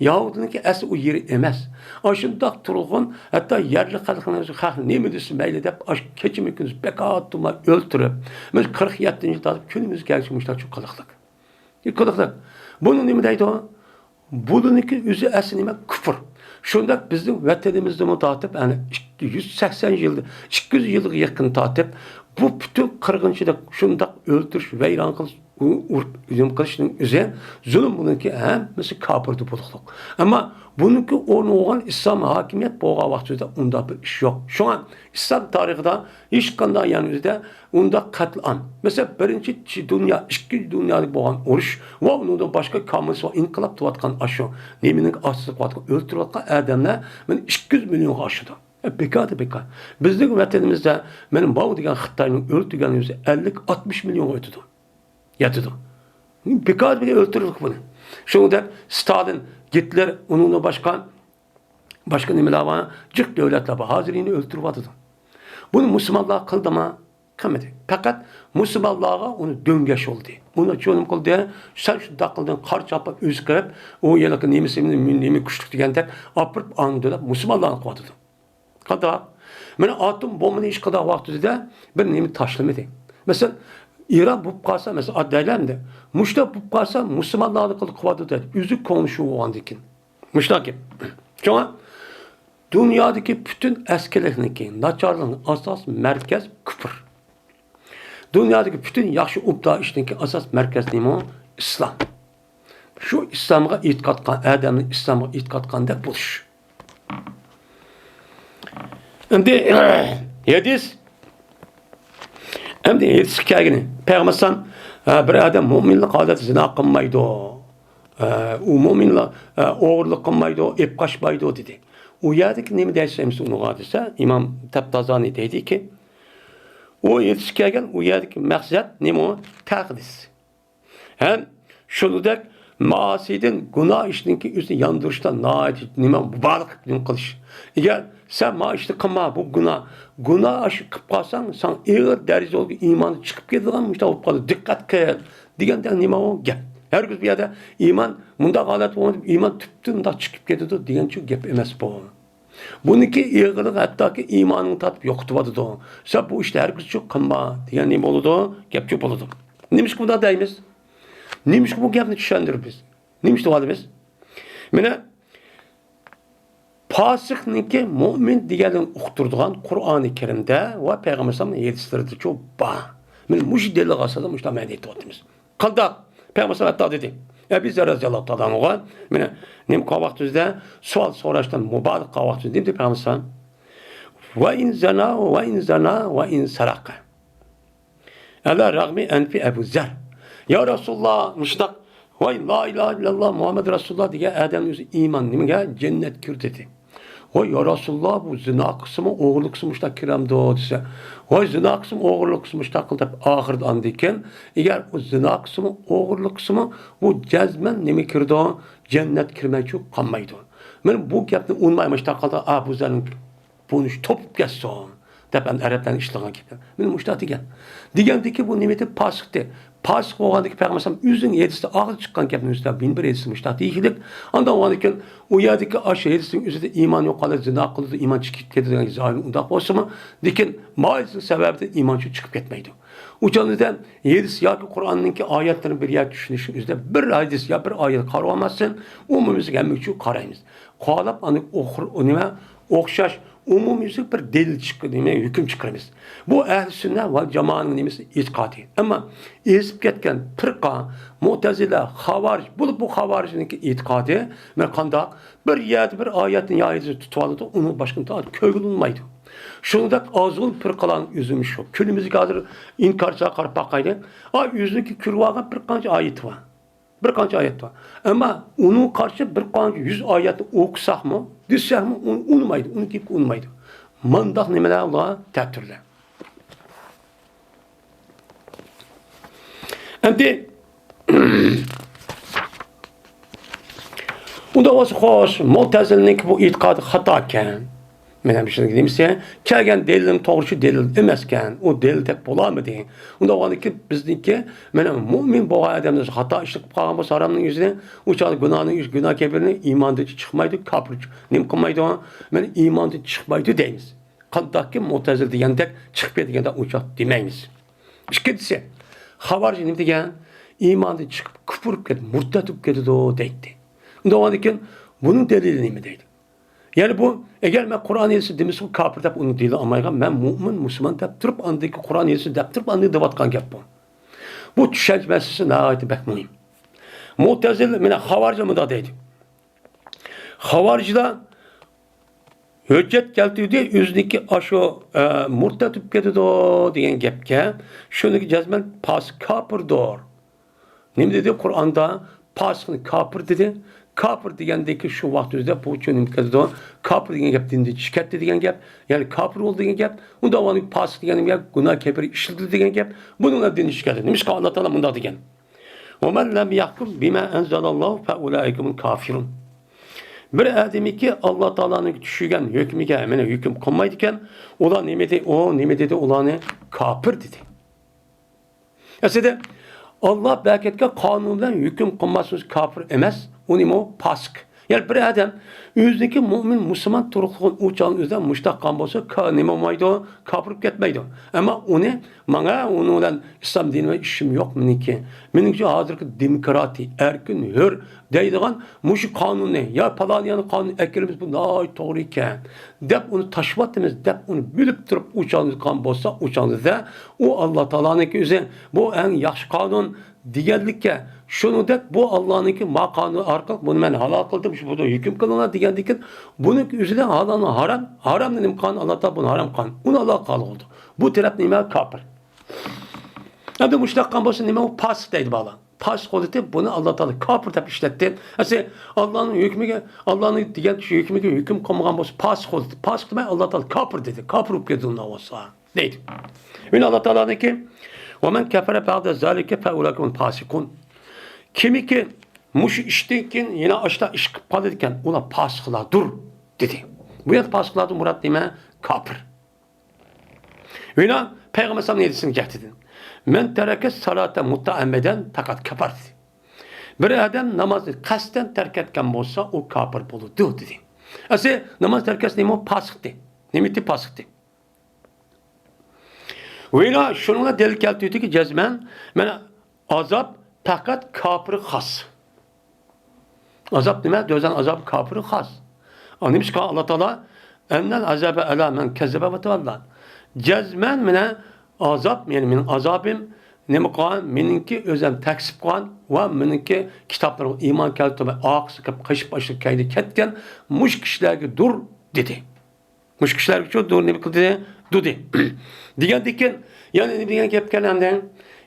يەھۇدىينىڭكى ئەسلى ئۇ يېرى ئەمەس. ئاشۇنداق تۇرغۇن، ھەتتا يەرلىك خەلقنىڭ ئۆزى خەق نېمە دېسە مەيلى دەپ، ئاش كېچىمۇ كۈندۈز بەك ئاتۇملار ئۆلتۈرۈپ، مانا قىرىق يەتتىنچى يىلدا كۈنىمىزگە كەلگۈچە مۇشۇنداق قىلىقلىق. قىلىقلىق. بۇنى نېمە دەيدۇ؟ بۇنىڭكى ئۆزى ئەسلى نېمە؟ كۇفر. شۇنداق بىزنىڭ ۋەتىنىمىزدىمۇ تارتىپ، يەنى ئىككى يۈز سەكسەن يىل، ئىككى يۈز يىلغا يېقىن تارتىپ، بۇ پۈتۈن قىرغىنچىلىق، شۇنداق ئۆلتۈرۈش، ۋەيران قىلىش، ئۇ-، ئۇرۇپ ھۇجۇم قىلىشنىڭ ئۆزى زۇلۇم، بۇنىڭكى ھەممىسى كاپىردە بولۇقلۇق. ئەمما بۇنىڭكى ئورنى بولغان ئىسلام ھاكىمىيەت بولغان ۋاقتىدا ئۇنداق بىر ئىش يوق. شۇڭا ئىسلام تارىخىدا ھېچقانداق يەرنىڭ ئۆزىدە ئۇنداق قەتلىئام. مەسىلەن، بىرىنچى چى-، دۇنيا، ئىككىنچى دۇنيالىق بولغان ئۇرۇش ۋە ئۇنىڭدىن باشقا كوممۇنىست ۋە ئىنقىلاب تۇرۇۋاتقان ئاشۇ نېمىنىڭ ئاستىدا قىلىۋاتقان، ئۆلتۈرۈۋاتقان ئادەملەر مانا ئىككى يۈز مىليونغا ئاشىدۇ. ئە، بىكاردىن بىكار. بىزنىڭ ۋەتىنىمىزدە مانا ماۋ دېگەن خىتاينىڭ ئۆلتۈرگەن ئۆزى ئەللىك، ئاتمىش مىليونغا ئۆتىدۇ. يەتىدۇ. بىكار بىكار ئۆلتۈردۇق بۇنى. شۇنىڭدەك ستالىن، گىتلېر، ئۇنىڭدىن باشقا، باشقا نېمىلەر بار؟ جىق دۆلەتلەر بار. ھازىر يەنە ئۆلتۈرۈۋاتىدۇ. بۇنى مۇسۇلمانلار قىلدىما؟ قىلمىدى. پەقەت مۇسۇلمانلارغا ئۇنى دۆڭگەش بولدى. ئۇنى چۆلۈم قىلدى. سەن شۇنداق قىلدىڭ، قارا چاپان ئۆزى قىلىپ، ئۇ ھېلىقى نېمىسى، نېمە كۈچلۈك دېگەن دەپ ئاپىرىپ ئاندىن دۆلەت مۇسۇلمانلارنى قىلىۋاتىدۇ. قانداق؟ مانا ئاتوم بومبىنى ئىش قىلىدىغان ۋاقتىدا بىر نېمە تاشلىمىدى. مەسىلەن، ئىران بولۇپ قالسا، مەسىلەن، ئات دەيلەمدى. مۇشۇنداق بولۇپ قالسا، مۇسۇلمانلارنى قىلىپ قىلىۋاتىدۇ دەيدۇ. ئۆزى كوڭشى بولغاندىن كېيىن. مۇشۇنداق گەپ. شۇڭا دۇنيادىكى پۈتۈن ئەسكىلىكنىڭكى، ناچارلىقنىڭ ئاساسىي مەركەز كۇپۇر. دۇنيادىكى پۈتۈن ياخشى ئوبدان ئىشنىڭكى ئاساسىي مەركەز نېمە؟ ئىسلام. شۇ ئىسلامغا ئېتىقاد قىلغان ئادەمنى ئىسلامغا ئېتىقاد قىلغاندەك بولۇش. ئەمدى ھەدىس، ئەمدى ھەدىسكە كەلگىنى، پەيغەمبەر ئەلەيھىسسالام، ئە، بىر ئادەم مۆمىنلىك ھالەتتە زىنا قىلمايدۇ، ئە، ئۇ مۆمىنلا، ئە، ئوغرىلىق قىلمايدۇ، ئېلىپ قاچمايدۇ دېدى. ئۇ يەردىكى نېمە دەيسىز ئەمىسە ئۇنىڭغا دېسە، ئىمام تەپتازانى دەيدىكى، ئۇ ھەدىسكە كەلگەن، ئۇ يەردىكى مەقسەت نېمە؟ تەقدىس. ھەم شۇنىڭدەك مائاسىدىن، گۇناھ ئىشنىڭكى ئۆزىنى ياندۇرۇشتا ناھايىتى نېمە مۇبالىغە قىلىپ قىلىش. ئگەر سەن ما ئىشنى قىلما، بۇ گۇناھ، گۇناھ ئىش قىلىپ قالساڭ، ساڭا ئېغىر دەرىجىدە ئىمانى چىقىپ كېتىدىغان مۇشۇنداق بولۇپ قالىدۇ. دىققەت قىل دېگەندەك نېمە ئۇ گەپ. ھەرگىز بۇ يەردە ئىمان مۇنداق ھالەت بولمىدى، ئىمان تۈپتىن مۇنداق چىقىپ كېتىدۇ دېگەنچۇ گەپ ئەمەس بۇ. بۇنىڭكى ئېغىرلىقى ھەتتاكى ئىمانىڭنى تارتىپ يوقىتىۋاتىدۇ. سەن بۇ ئىشنى ھەرگىزچۇ قىلما دېگەن نېمە بولىدۇ؟ گەپچۇ بولىدۇ. نېمىشقا بۇنداق دەيمىز؟ نېمىشقا بۇ گەپنى چۈشەندۈرىمىز؟ نېمىشقا دەۋاتىمىز؟ مانا، پاسىقنىڭكى مۇئمىن دېگەنلىرىنى ئۇقتۇرىدىغان قۇرئانى كەرىمدە ۋە پەيغەمبەر ئەلەيھىسسالامنىڭ ھەدىسلىرىدىچۇ بار. مانا مۇشۇ دەلىلگە ئاساسەن مۇشۇنداق مەنە ئېيتىۋاتىمىز. قانداق؟ پەيغەمبەر ھەتتا دېدى. ئەبۇ زەر رەزىياللاھۇ تائالا ئەنھۇغا، مانا، نېمە قىلغان ۋاقتىمىزدا، سوئال سوراشتىن مۇبالىغە قىلغان ۋاقتىمىزدا نېمە دېدى پەيغەمبەر؟ ۋە ئىن زانا، ۋە ئىن زانا، ۋە ئىن سەرەقە. ئەلا رەغمى ئەنفى ئەبۇ زەر. يا رەسۇلاللا، مۇشۇنداق، ۋاي، لا ئىلاھە ئىللاللا، مۇھەممەد رەسۇلۇللا دېگەن ئادەمنىڭ ئۆزى ئىمان نېمىگە؟ جەننەتكە كىردى دېدى. ۋاي، يا رەسۇلاللا، بۇ زىنا قىلسىمۇ، ئوغرىلىق قىلسىمۇ مۇشۇنداق كىرەمدۇ دېسە، ۋاي، زىنا قىلسىمۇ، ئوغرىلىق قىلسىمۇ مۇشۇنداق قىل دەپ ئاخىرىدا ئاندىن كېيىن، ئەگەر ئۇ زىنا قىلسىمۇ، ئوغرىلىق قىلسىمۇ، بۇ جەزمەن نېمە كىرىدۇ؟ جەننەتكە كىرمەيچۇ قالمايدۇ. مانا بۇ گەپنى ئۇنىماي مۇشۇنداق قىلدى، ئا، بۇ زەرنىڭ بۇنى توپۇپ كەتسۇن دەپ، ئەمدى ئەرەبلەرنىڭ ئىشلىغان گېپى. مانا مۇشۇنداق دېگەن. دېگەندىكى بۇ نېمە دەپ پاسىقتى. پاسىق بولغاندىكى پەيغەمبەر ئەلەيھىسسالام ئۆزىنىڭ ھەدىسىدە ئاغزىدىن چىققان گەپنىڭ ئۈستىدە مۇنبەر ھەدىسى مۇشۇنداق دېيىشلىك. ئاندىن بولغاندىكىن ئۇ يەردىكى ئاشۇ ھەدىسنىڭ ئۆزىدە ئىمان يوق ئادەم زىنا قىلىدۇ، ئىمان چىقىپ كېتىدۇ دېگەن زاھىرى ئۇنداق بولسىمۇ، لېكىن ماھىيىتى سەۋەبىدىن ئىمان شۇ چىقىپ كەتمەيدۇ. ئۇ چاغدا ھەدىس ياكى قۇرئاننىڭكى ئايەتلىرىنى بىر يەردە چۈشىنىشنىڭ ئۆزىدە بىر ھەدىس يا بىر ئايەت قارىۋالماستىن، ئومۇميۈزلۈك ھەممىگە شۇ قارايمىز. قاراپ ئاندىن ئوخۇر-، ئۇ نېمە، ئوخشاش ئومۇميۈزلۈك بىر دەلىل چىق-، نېمە، ھۆكۈم چىقىرىمىز. بۇ ئەھلى سۈننە ۋە جامائەنىڭ نېمىسى، ئېتىقادى. ئەمما ئېزىپ كەتكەن پىرقە، مۇئتەزىلە، خاۋارىج، بولۇپ بۇ خاۋارىجنىڭكى ئېتىقادى، مانا قانداق، بىر يەردە بىر ئايەتنى يا ھەدىسنى تۇتۇۋالىدۇ، ئۇنىڭ باشقىنى كۆڭۈل بولمايدۇ. شۇنىڭدەك ئازغۇن پىرقىلارنىڭ ئۆزىمۇ شۇ. كۈنىمىزگە ھازىر ئىنكارچىلارغا قاراپ باقايلى. ئا، ئۆزىنىڭكى كۆرۈۋالغان بىر قانچە ئايىتى بار. بىر قانچە ئايەت بار. ئەمما ئۇنىڭغا قارشى بىر قانچە يۈز ئايەتنى ئوقۇساقمۇ، دېسەكمۇ، ئۇ ئۇنىمايدۇ، ئۇنىڭ گېپىگە ئۇنىمايدۇ. مانداق نېمىلەر ئۇلار تەتۈرلەر. ئەمدى ئۇنداق بولسا خوش، مۇئتەزىلىنىڭكى بۇ ئېتىقادى خاتا ئىكەن. مەن ھەم شۇنى دېمىسە، كەلگەن دەلىلىم توغرا، شۇ دەلىل ئەمەسكەن. ئۇ دەلىل دەپ بولالمىدى. ئۇنداق بولغاندىكىن بىزنىڭكى، مانا مۇئمىن بولغان ئادەمنى خاتا ئىش قىلىپ قالغان بولسا، ھارامنىڭ ئۆزىنى، ئۇ چاغدا گۇناھنىڭ ئۆزى، گۇناھ كەبىرىنى ئىماندىن چىقمايدۇ، كاپىر نېمە قىلمايدۇ؟ مانا ئىماندىن چىقمايدۇ دەيمىز. قانداقكى مۇئتەزىلە دېگەندەك چىقىپ كەتكەندە ئۇ چاغ دېمەيمىز. ئىككىنچىسى، خاۋارىج نېمە دېگەن؟ ئىماندىن چىقىپ، كۇپۇر بولۇپ كەتتى، مۇرتەت بولۇپ كېتىدۇ دەيتتى. ئۇنداق بولغاندىكىن بۇنىڭ دەلىلى نېمە دەيدۇ؟ يەنى بۇ، ئەگەر مەن قۇرئان ھەدىسى دېمىسە، كاپىر دەپ ئۇنىڭ دېلىلى ئالمايدىغان، مەن مۇئمىن، مۇسۇلمان دەپ تۇرۇپ، ئاندىكى قۇرئان ھەدىسى دەپ تۇرۇپ، ئاندىن دەۋاتقان گەپ بۇ. بۇ چۈشەنچە مەسىلىسى ناھايىتى بەك مۇھىم. مۇئتەزىلە، مانا خاۋارىجلار مۇنداق دەيدۇ. خاۋارىجلار ھۆججەت كەلتۈردى، ئۆزىنىڭكى ئاشۇ، ئە، مۇرتەت بولۇپ كېتىدۇ دېگەن گەپكە، شۇنىڭكى جەزمەن پاسىق كاپىردۇر. نېمە دېدى قۇرئاندا؟ پاسىقنى كاپىر دېدى. كاپىر دېگەندىكى شۇ ۋاقىت ئۆزىدە بۇ چۈشىنىپ كېتىدۇ. كاپىر دېگەن گەپ دىندىن چىقىپ كەتتى دېگەن گەپ. يەنى كاپىر بولدى دېگەن گەپ. ئۇنداق بولغاندا پاسىق دېگەن گەپ گۇناھ كەبىرە ئىشلىدى دېگەن گەپ. بۇنىڭ بىلەن دىندىن چىقىپ كەتتى. نېمىشقا ئاللا تائالا مۇنداق دېگەن؟ ۋە مەن لەم يەھكۇم بىما ئەنزەلەللاھۇ فەئۇلائىكە ھۇمۇل كافىرۇن. بىر ئادەمكى ئاللا تائالانىڭ چۈشۈرگەن ھۆكمىگە، مانا، ھۆكۈم قىلمايدىكەن، ئۇلار نېمە دېدى؟ ئۇ نېمە دېدى؟ ئۇلارنى كاپىر دېدى. ئەسلىدە، ئاللا بەركەتكە قانۇن بىلەن ھۆكۈم قىلماسمىز، كاپىر ئەمەس، ئۇنىمۇ پاسىق. يەنى بىر ئادەم ئۆزىنىڭكى مۇئمىن، مۇسۇلمان تۇرۇقلۇقىنى ئۇ چاغنىڭ ئۆزىدە مۇشۇنداق قىلغان بولسا، كا-، نېمە بولمايدۇ؟ كاپىر بولۇپ كەتمەيدۇ. ئەمما ئۇنى، ماڭا ئۇنىڭ بىلەن ئىسلام دىنى بىلەن ئىشىم يوق مېنىڭكى. مېنىڭچە ھازىرقى دېموكراتىي، ئەركىن، ھۆر دەيدىغان مۇشۇ قانۇننى، يا پالانىيانىڭ قانۇنى ئەكىرىمىز، بۇ ناھايىتى توغرا ئىكەن، دەپ ئۇنى تاشلاۋاتىمىز، دەپ ئۇنى بۆلۈپ تۇرۇپ ئۇ چاغنى قىلغان بولسا، ئۇ چاغدا ئۇ ئاللا تائالانىڭكى ئۆزى، بۇ ئەڭ ياخشى قانۇن، دېگەنلىككە، شۇنىڭدەك بۇ ئاللانىڭكى ما قانۇنى ئارقىلىق بۇنى مەن ھالال قىلدىم، شۇ بۇنى ھۆكۈم قىلىڭلار دېگەندىكىن، بۇنىڭ ئۆزىدە ھالالنى ھارام، ھارامنى نېمە قىلغان؟ ئاللا تائالا بۇنى ھارام قىلغان. ئۇنى ھالال قىلغان بولدى. بۇ تەرەپ نېمە؟ كاپىر. ئەمدى مۇشۇنداق قىلغان بولسا نېمە؟ ئۇ پاسىق دەيدۇ بالىلار. پاسىق بولدى، بۇنى ئاللا تائالا كاپىر دەپ ئىشلەتتى. ئەسلى ئاللانىڭ ھۆكمىگە، ئاللانىڭ دېگەن شۇ ھۆكمىگە ھۆكۈم قىلمىغان بولسا پاسىق بولدى. پاسىق دېمەي، ئاللا تائالا كاپىر دېدى. كاپىر بولۇپ كەتتى ئۇنداق بولسا. دەيدۇ. يەنە ئاللا تائالانىڭكى، «ۋە مەن كەفەرە بەئدە زالىكە فەئۇلائىكە ھۇمۇل فاسىقۇن.» كىمكى مۇشۇ ئىشتىن كېيىن يەنە ئاشۇنداق ئىش قىلىپ قالىدىكەن، ئۇلار پاسىقلاردۇر، دېدى. بۇ يەردە پاسىقلاردىن مۇراد نېمە؟ كاپىر. يەنە پەيغەمبەر ئەلەيھىسسالامنىڭ ھەدىسىنى كەلتۈردى. مەن تەرەكە سالاتا مۇتەئەممىدەن پەقەت كەپەر، دېدى. بىر ئادەم نامازنى قەستەن تەرك ئەتكەن بولسا، ئۇ كاپىر بولىدۇ، دېدى. ئەسلى ناماز تەرك ئەتسە نېمە؟ پاسىقتى. نېمىتى؟ پاسىقتى. ۋىنا شۇنىڭغا دەلىل كەلتۈردىكى، جەزمەن، مانا، ئازاب پەقەت كاپىرغا خاس. ئازاب نېمە؟ دوزاخ ئازابى كاپىرغا خاس. ئا، نېمىشقا ئاللا تائالا، «ئەننەل ئازابە ئەلا مەن كەززەبە ۋە تەۋەللا»؟ جەزمەن، مانا، ئازاب، يەنى مېنىڭ ئازابىم، نېمە قىلغان؟ مېنىڭكى ئۆزۈم تەكزىپ قىلغان ۋە مېنىڭكى كىتابلىرىمغا ئىمان كەلتۈرمەي، ئارقىسىغا قېچىپ، ئاشۇ كەينىدە كەتكەن مۇشۇ كىشىلەرگىدۇر، دېدى. مۇشۇ كىشىلەرگىچۇ دۇ نېمە قىلدى؟ دۇدى. دېگەندىكىن، يەنى نېمە دېگەن گەپكەن ئەمدى؟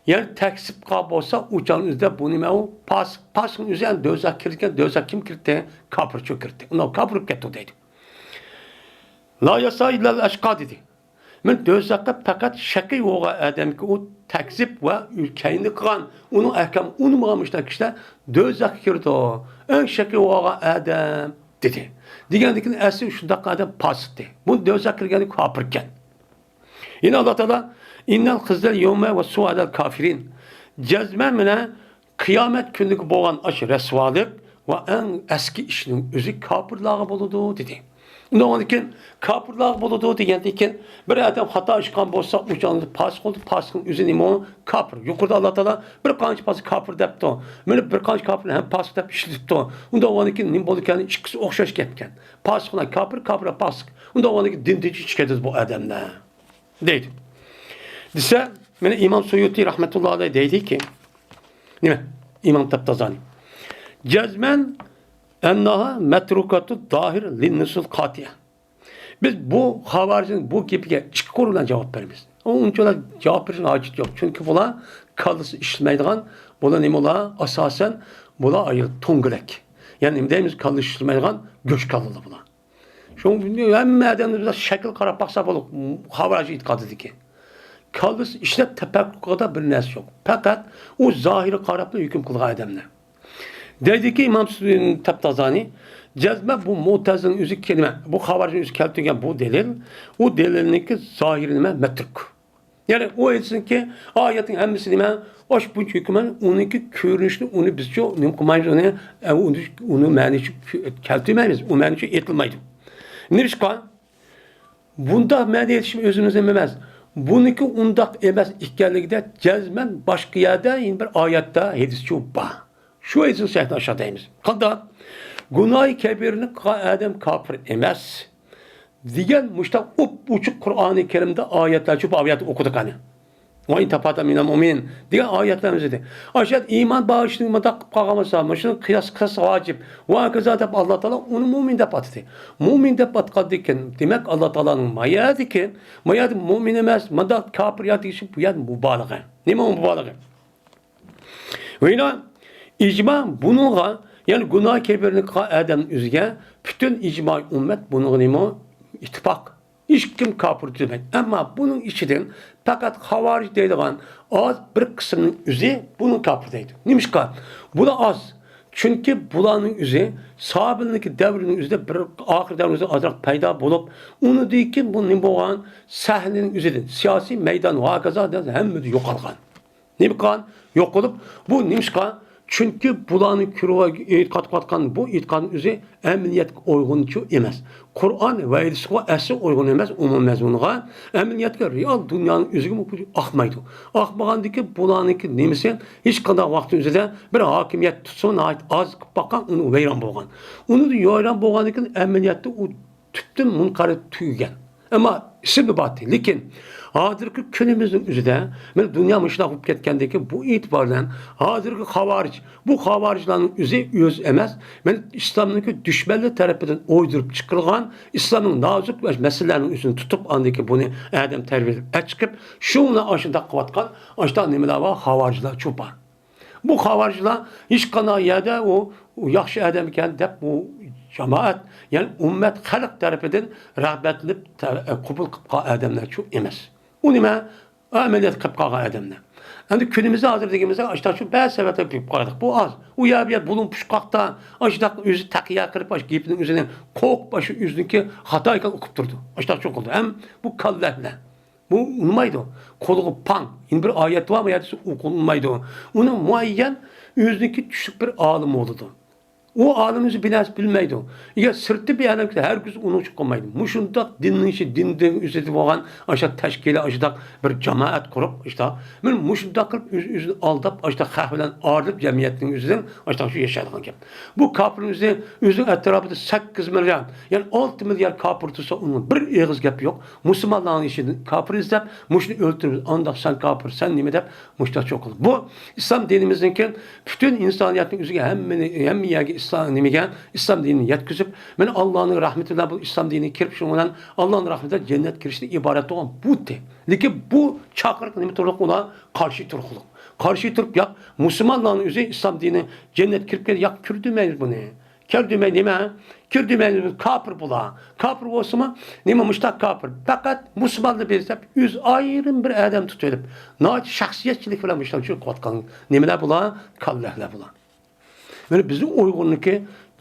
يەنى تەكزىپ قىلغان بولسا، ئۇ چاغنىڭ ئۆزىدە بۇ نېمە ئۇ؟ پاسىق. پاسىقنىڭ ئۆزى يەنى دوزاخقا كىرگەن، دوزاخقا كىم كىردى؟ كاپىرچۇ كىردى. ئۇنى كاپىر بولۇپ كەتتى دەيدۇ. لا يەسلا ئىللەل ئەشقا دېدى. مەن دوزاخقا پەقەت شەقىي بولغان ئادەمگە ئۇ تەكزىپ ۋە كەينىدە قىلغان، ئۇنىڭ ئەھكامىنى ئۇنىمىغان مۇشۇنداق كىشىلەر دوزاخقا كىرىدۇ. ئەڭ شەقىي بولغان ئادەم. دېدى. دېگەندىكىن ئەسلى شۇنداق ئادەم پاسىقتى. بۇ دوزاخقا كىرگەندە كاپىركەن. يەنە ئاللا تائالا، «ئىننەل خىزيەل يەۋمە ۋە سۇئۇ ئەلەل كافىرىن.» جەزمەن مانا قىيامەت كۈنىگە بولغان ئاشۇ رەسۋالىق ۋە ئەڭ ئەسكى ئىشنىڭ ئۆزى كاپىرلارغا بولىدۇ، دېدى. ئۇنداق بولغاندىكىن، كاپىرلارغا بولىدۇ دېگەندىكىن، بىر ئادەم خاتا ئىش قىلغان بولسا، ئۇ چاغدا پاسىق بولدى. پاسىقنىڭ ئۆزى نېمە ئۇ؟ كاپىر. يۇقىرىدا ئاللا تائالا بىر قانچە پاسىق كاپىر دەپتۇ. مانا بىر قانچە كاپىرنى ھەم پاسىق دەپ ئىشلىتىپتۇ. ئۇنداق بولغاندىكىن نېمە بولىدىكەن؟ ئىككىسى ئوخشاش گەپكەن. پاسىقلار كاپىر، كاپىرلار پاسىق. ئۇنداق بولغاندىكىن دىندىن چىقىپ كېتىدۇ بۇ ئادەملەر، دەيدۇ. دېسە، مانا ئىمام سۇيۇتى رەھمەتۇللا ئەلەيھ دەيدىكى، نېمە؟ ئىمام تەپتازانى. جەزمەن ئەنناھا مەترۇكاتۇ داھىر لىننۇسۇل قاتىئە. بىز بۇ خاۋارىجنىڭ بۇ گېپىگە ئىككى قول بىلەن جاۋاب بېرىمىز. ئۇ ئۇنچىۋالا جاۋاب بېرىشنىڭ ھاجىتى يوق. چۈنكى بۇلار كاللىسى ئىشلىمەيدىغان، بۇلار نېمە ئۇلار؟ ئاساسەن بۇلار ئايال تونگىلەك. يەنى نېمە دەيمىز؟ كاللىسى ئىشلىمەيدىغان گۆش كاللىلار بۇلار. شۇڭا ھەممە ئادەمنى بىر شەكىل قاراپ باقسا بولۇق، خاۋارىج ئېتىقادىدىكى. كاللىسى ئىشلەپ تەپەككۇر قىلغاندا بىر نەرسە يوق. پەقەت ئۇ زاھىرىغا قاراپلا ھۆكۈم قىلغان ئادەملەر. دەيدىكى ئىمام سۇيۇتى تەپتازانى، جەزمەن بۇ مۇتەزىلىنىڭ ئۆزى كەلمە، بۇ خاۋارىجنىڭ ئۆزى كەلتۈرگەن بۇ دەلىل، ئۇ دەلىلنىڭكى زاھىرى نېمە؟ مەترۇك. يەنى ئۇ ئېيتسۇنكى، ئايەتنىڭ ھەممىسى نېمە؟ ئاش بۇنچە ھۆكۈم، ئۇنىڭكى كۆرۈنۈشىنى ئۇنى بىزچۇ نېمە قىلمايمىز، ئۇنى، ئە، ئۇنى، ئۇنى مەنىچۇ كەلتۈرمەيمىز، ئۇ مەنىچۇ ئېيتىلمايدۇ. نېمىشقا؟ بۇنداق مەنە ئېيتىشىم ئۆزىمىزنىڭ ئەمەس. بۇنىڭكى ئۇنداق ئەمەس ئىكەنلىكىدە جەزمەن باشقا يەردە يەنە بىر ئايەتتە ھەدىسچۇ بار. شۇ ھەدىسنى شەرھىنى ئاشۇ دەيمىز. قانداق؟ گۇناھى كەبىرىنى قىلغان ئادەم كاپىر ئەمەس. دېگەن مۇشتاق ئوپئوچۇق قۇرئانى كەرىمدە ئايەتلەرچۇ بۇ ئايەتنى ئوقۇدۇق قېنى. «ۋە ئىن تەفەتە مىنەل مۇئمىنىن» دېگەن ئايەتلەرنى ئۆزىدى. ئاشۇ ئىمان باغىشىنى مۇنداق قىلىپ قالغان بولسا، مۇشۇنى قىياس قىلسا ۋاجىپ. ۋە ھاكازا دەپ ئاللا تائالا ئۇنى مۇئمىن دەپ ئاتىدى. مۇئمىن دەپ ئاتقاندىكىن، دېمەك، ئاللا تائالانىڭ ما يەردىكى، ما يەردە مۇئمىن ئەمەس، مۇنداق كاپىر يا دېيىشى بۇ يەردە مۇبالىغە. نېمە مۇبالىغە؟ ۋە يەنە ئىجما بۇنىڭغا، يەنى گۇناھ كەبىرىنى قىلغان ئادەمنىڭ ئۆزىگە پۈتۈن ئىجمائىي ئۈممەت بۇنىڭغا نېمە؟ ئىتتىپاق. ھېچكىم كاپىر دېمەيدۇ. ئەمما بۇنىڭ ئىچىدىن پەقەت خاۋارىج دەيدىغان ئاز بىر قىسىمنىڭ ئۆزى بۇنى كاپىر دەيدۇ. نېمىشقا؟ بۇلار ئاز. چۈنكى بۇلارنىڭ ئۆزى ساھابىلەرنىڭكى دەۋرىنىڭ ئۆزىدە بىر ئاخىر دەۋرنىڭ ئۆزىدە ئازراق پەيدا بولۇپ، ئۇنىڭدىن كېيىن بۇ نېمە بولغان؟ سەھنىنىڭ ئۆزىدىن، سىياسىي مەيدان ۋە ھاكازا ھەممىدە يوقالغان. نېمە قىلغان؟ يوق قىلىپ، بۇ نېمىشقا؟ چۈنكى بۇلارنىڭ كۆرۈۋال-، ئېتىقاد قىلىۋاتقان بۇ ئېتىقادنىڭ ئۆزى ئەمەلىيەتكە ئۇيغۇنچۇ ئەمەس. قۇرئان ۋە ھەدىسكە ئەسلى ئۇيغۇن ئەمەس، ئومۇمىي مەزمۇنغا، ئەمەلىيەتكە رېئال دۇنيانىڭ ئۆزىگىمۇ ئاقمايدۇ. ئاقمىغاندىكى بۇلارنىڭكى نېمىسى ھېچقانداق ۋاقىتنىڭ ئۆزىدە بىر ھاكىمىيەت تۇتسىمۇ ناھايىتى ئاز قىلىپ باققان، ئۇنى ۋەيران بولغان. ئۇنى ۋەيران بولغاندىكىن ئەمەلىيەتتە ئۇ تۈپتىن مۇنقەرز تۈگىگەن. ئەمما ئىسىمدا بارتى. لېكىن ھازىرقى كۈنىمىزنىڭ ئۆزىدە، مانا دۇنيا مۇشۇنداق بولۇپ كەتكەندىكىن، بۇ ئېتىبار بىلەن ھازىرقى خاۋارىج، بۇ خاۋارىجلارنىڭ ئۆزى ئۆزى ئەمەس، مانا ئىسلامنىڭكى دۈشمەنلىرى تەرىپىدىن ئويدۇرۇپ چىقىرىلغان، ئىسلامنىڭ نازۇك مەسىلىلەرنىڭ ئۆزىنى تۇتۇپ، ئاندىن كېيىن بۇنى ئادەم تەربىيەلەپ ئەچىقىپ، شۇنى ئاشۇنداق قىلىۋاتقان ئاشۇنداق نېمىلەر بار، خاۋارىجلار چوپان. بۇ خاۋارىجلار ھېچقانداق يەردە ئۇ، ئۇ ياخشى ئادەمكەن دەپ، بۇ جامائەت، يەنى ئۈممەت، خەلق تەرىپىدىن رىغبەتلىنىپ، تە-، قوبۇل قىلىپ قالغان ئادەملەرچۇ ئەمەس. ئۇ نېمە؟ ئەمەلىيەت قىلىپ قالغان ئادەملەر. ئەمدى كۈنىمىزدە ھازىر دېگىنىمىزدە ئاشۇنداق شۇ بەزى سەۋەبلەر بىلىپ قالدۇق. بۇ ئاز. ئۇ يەر بۇ يەر بۇلۇڭ پۇچقاقتا، ئاشۇنداق ئۆزى تەقىيە قىلىپ، ئاشۇ گېپىنىڭ ئۆزىنى قورقۇپ، ئاشۇ ئۆزىنىڭكى خاتا ئىكەنلىكىنى ئۇقۇپ تۇرىدۇ. ئاشۇنداق چوقۇلدى. ھەم بۇ كاللەكلەر. بۇ ئۇنىمايدۇ. قۇلىقى پاڭ. يەنە بىر ئايەت بار، بۇ يەردە ئۇقۇلمايدۇ. ئۇنىڭ مۇئەييەن ئۆزىنىڭكى چۈشلۈك بىر ئالىمى بولىدۇ. ئۇ ئالىم ئۆزى بىر نەرسە بىلمەيدۇ. ئەگەر سىرتتا بىر ئادەم كەلسە، ھەرگىز ئۇنىڭ ئۈچۈن قىلمايدۇ. مۇشۇنداق دىننىڭ ئىچى، دىننىڭ ئۆزىدە بولغان ئاشۇنداق تەشكىلات، ئاشۇنداق بىر جامائەت قۇرۇپ، ئاشۇنداق، مانا مۇشۇنداق قىلىپ ئۆز-ئۆزىنى ئالداپ، ئاشۇنداق خەق بىلەن ئايرىلىپ، جەمئىيەتنىڭ ئۆزىدىن ئاشۇنداق شۇ ياشايدىغان گەپ. بۇ كاپىرنىڭ ئۆزى، ئۆزىنىڭ ئەتراپىدا سەككىز مىليارد، يەنى ئالتە مىليارد كاپىر تۇرسا، ئۇنىڭ بىر ئېغىز گەپى يوق. مۇسۇلمانلارنىڭ ئىچىدىن كاپىر ئىزدەپ، مۇشۇنى ئۆلتۈرىمىز، ئانداق سەن كاپىر، سەن نېمە دەپ، مۇشۇنداق چوقۇلدى. بۇ ئىسلام دىنىمىزنىڭكى پۈتۈن ئىنسانىيەتنىڭ ئۆزىگە، ھەممىنى، ھەممە يەرگە ئىسلام، نېمىگە، ئىسلام دىنىنى يەتكۈزۈپ، مانا ئاللانىڭ رەھمىتى بىلەن بۇ ئىسلام دىنىگە كىرىپ، شۇنىڭ بىلەن ئاللانىڭ رەھمىتى بىلەن جەننەتكە كىرىشتىن ئىبارەت بولغان بۇ دىن. لېكىن بۇ چاقىرىق نېمە تۇرۇق ئۇلار قارشى تۇرۇقلۇق. قارشى تۇرۇپ، ياق، مۇسۇلمانلارنىڭ ئۆزى ئىسلام دىنى جەننەتكە كىرىپ كەل، ياق، كىردۈرمەيمىز بۇنى. كىردۈرمەي نېمە؟ كىردۈرمەي كاپىر بۇلار. كاپىر بولسىمۇ، نېمە مۇشتاق كاپىر؟ پەقەت مۇسۇلماننى بىز دەپ ئۆزى ئايرىم بىر ئادەم تۇتۇۋېلىپ، ناھايىتى شەخسىيەتچىلىك بىلەن مۇشۇنداق چۈشۈرۈپ قويۇۋاتقان نېمىلەر بۇلار؟ كاللەكلەر بۇلار. مانا بىزنىڭ ئۇيغۇرنىڭكى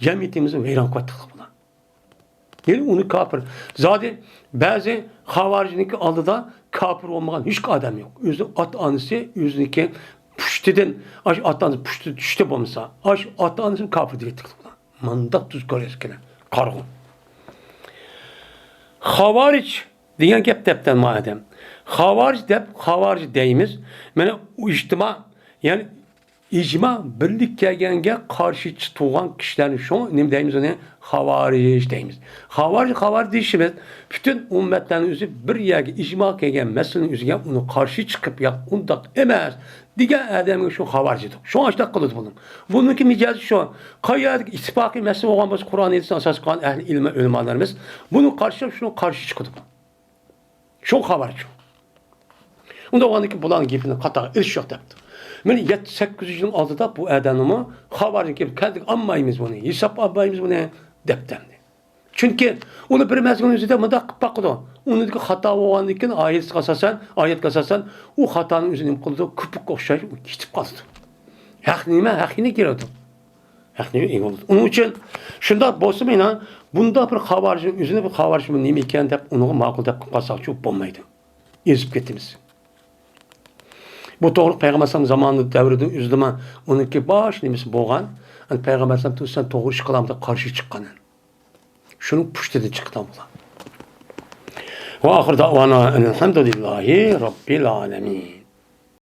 جەمئىيىتىمىزنى ۋەيران قىلىۋاتقانلار بۇلار. يەنى ئۇنى كاپىر. زادى بەزى خاۋارىجنىڭكى ئالدىدا كاپىر بولمىغان ھېچ ئادەم يوق. ئۆزى ئاتا-ئانىسى ئۆزىنىڭكى پۇشتىدىن، ئاشۇ ئاتا-ئانىسى پۇشتى چۈشتى بولمىسا، ئاشۇ ئاتا-ئانىسىنى كاپىر دېگەن. مانداق تۈز كۆرۈۋاتىدىكەن. قارىغۇ. خاۋارىج دېگەن گەپ دەپتە ماۋۇ ئادەم. خاۋارىج دەپ، خاۋارىج دەيمىز. مانا ئىجتىما، يەنى ئىجما، بىرلىك كەلگەنگە قارشى تۇرغان كىشىلەرنى شۇ نېمە دەيمىز ئۇنى؟ خاۋارىج دەيمىز. خاۋارىج، خاۋارىج دېيىشىمىز پۈتۈن ئۈممەتلەرنىڭ ئۆزى بىر يەرگە ئىجما كەلگەن مەسىلىنىڭ ئۆزىگە ئۇنى قارشى چىقىپ، ياق، ئۇنداق ئەمەس دېگەن ئادەمگە شۇ خاۋارىج دەيدۇ. شۇ ئاشۇنداق قىلىدۇ بۇنى. بۇنىڭكى مىجەزى شۇ. قەيەردىكى ئىتتىپاقىي مەسىلە بولغان بولسا، قۇرئان ھەدىسنى ئاساس قىلغان ئەھلى ئىلىم ۋە ئۆلىمالىرىمىز بۇنى قارشى، شۇنىڭغا قارشى چىقىدۇ. شۇ خاۋارىج شۇ. ئۇنداق بولغاندىكىن بۇلارنىڭ گېپىنى قاتارغا ئېلىش يوق دەپتۇ. مانا يەتتە سەككىز يۈز يىلنىڭ ئالدىدا بۇ ئادەمنىمۇ خاۋارىجنىڭ گېپى كەلدى، ئالمايمىز بۇنى، ھېساب ئالمايمىز بۇنى دەپتۇ ئەمدى. چۈنكى ئۇنى بىر مەزگىلنىڭ ئۆزىدە مۇنداق قىلىپ باقىدۇ. ئۇنىڭدىكى خاتا بولغاندىن كېيىن ئايەتكە ئاساسەن، ئايەتكە ئاساسەن ئۇ خاتانى ئۆزى نېمە قىلىدۇ؟ كۆپۈككە ئوخشاش ئۇ كېتىپ قالىدۇ. ھەق نېمە؟ ھەق يەنە كېلىدۇ. ھەقنى ئىگە بولىدۇ. ئۇنىڭ ئۈچۈن شۇنداق بولسىمۇ، ئىنان، بۇنداق بىر خاۋارىجنىڭ ئۆزىنى، بىر خاۋارىج بۇ نېمە ئىكەن دەپ، ئۇنىڭغا ماقۇل دەپ قالساقچۇ بولمايدۇ. ئېزىپ كېتىمىز. بۇ توغرا پەيغەمبەر ئەلەيھىسسالام زامانى دەۋرىدىن ئۆزىدىمۇ ئۇنىڭكى باش نېمىسى بولغان. ئەنە پەيغەمبەر ئەلەيھىسسالام تۇرسان توغرا ئىش قىلامدا قارشى چىققان. شۇنىڭ پۇشتىدىن چىققان بۇلار. ۋە ئاخىر دەۋانا ئەنىلھەمدۇلىللاھى رەببىل ئالەمىن.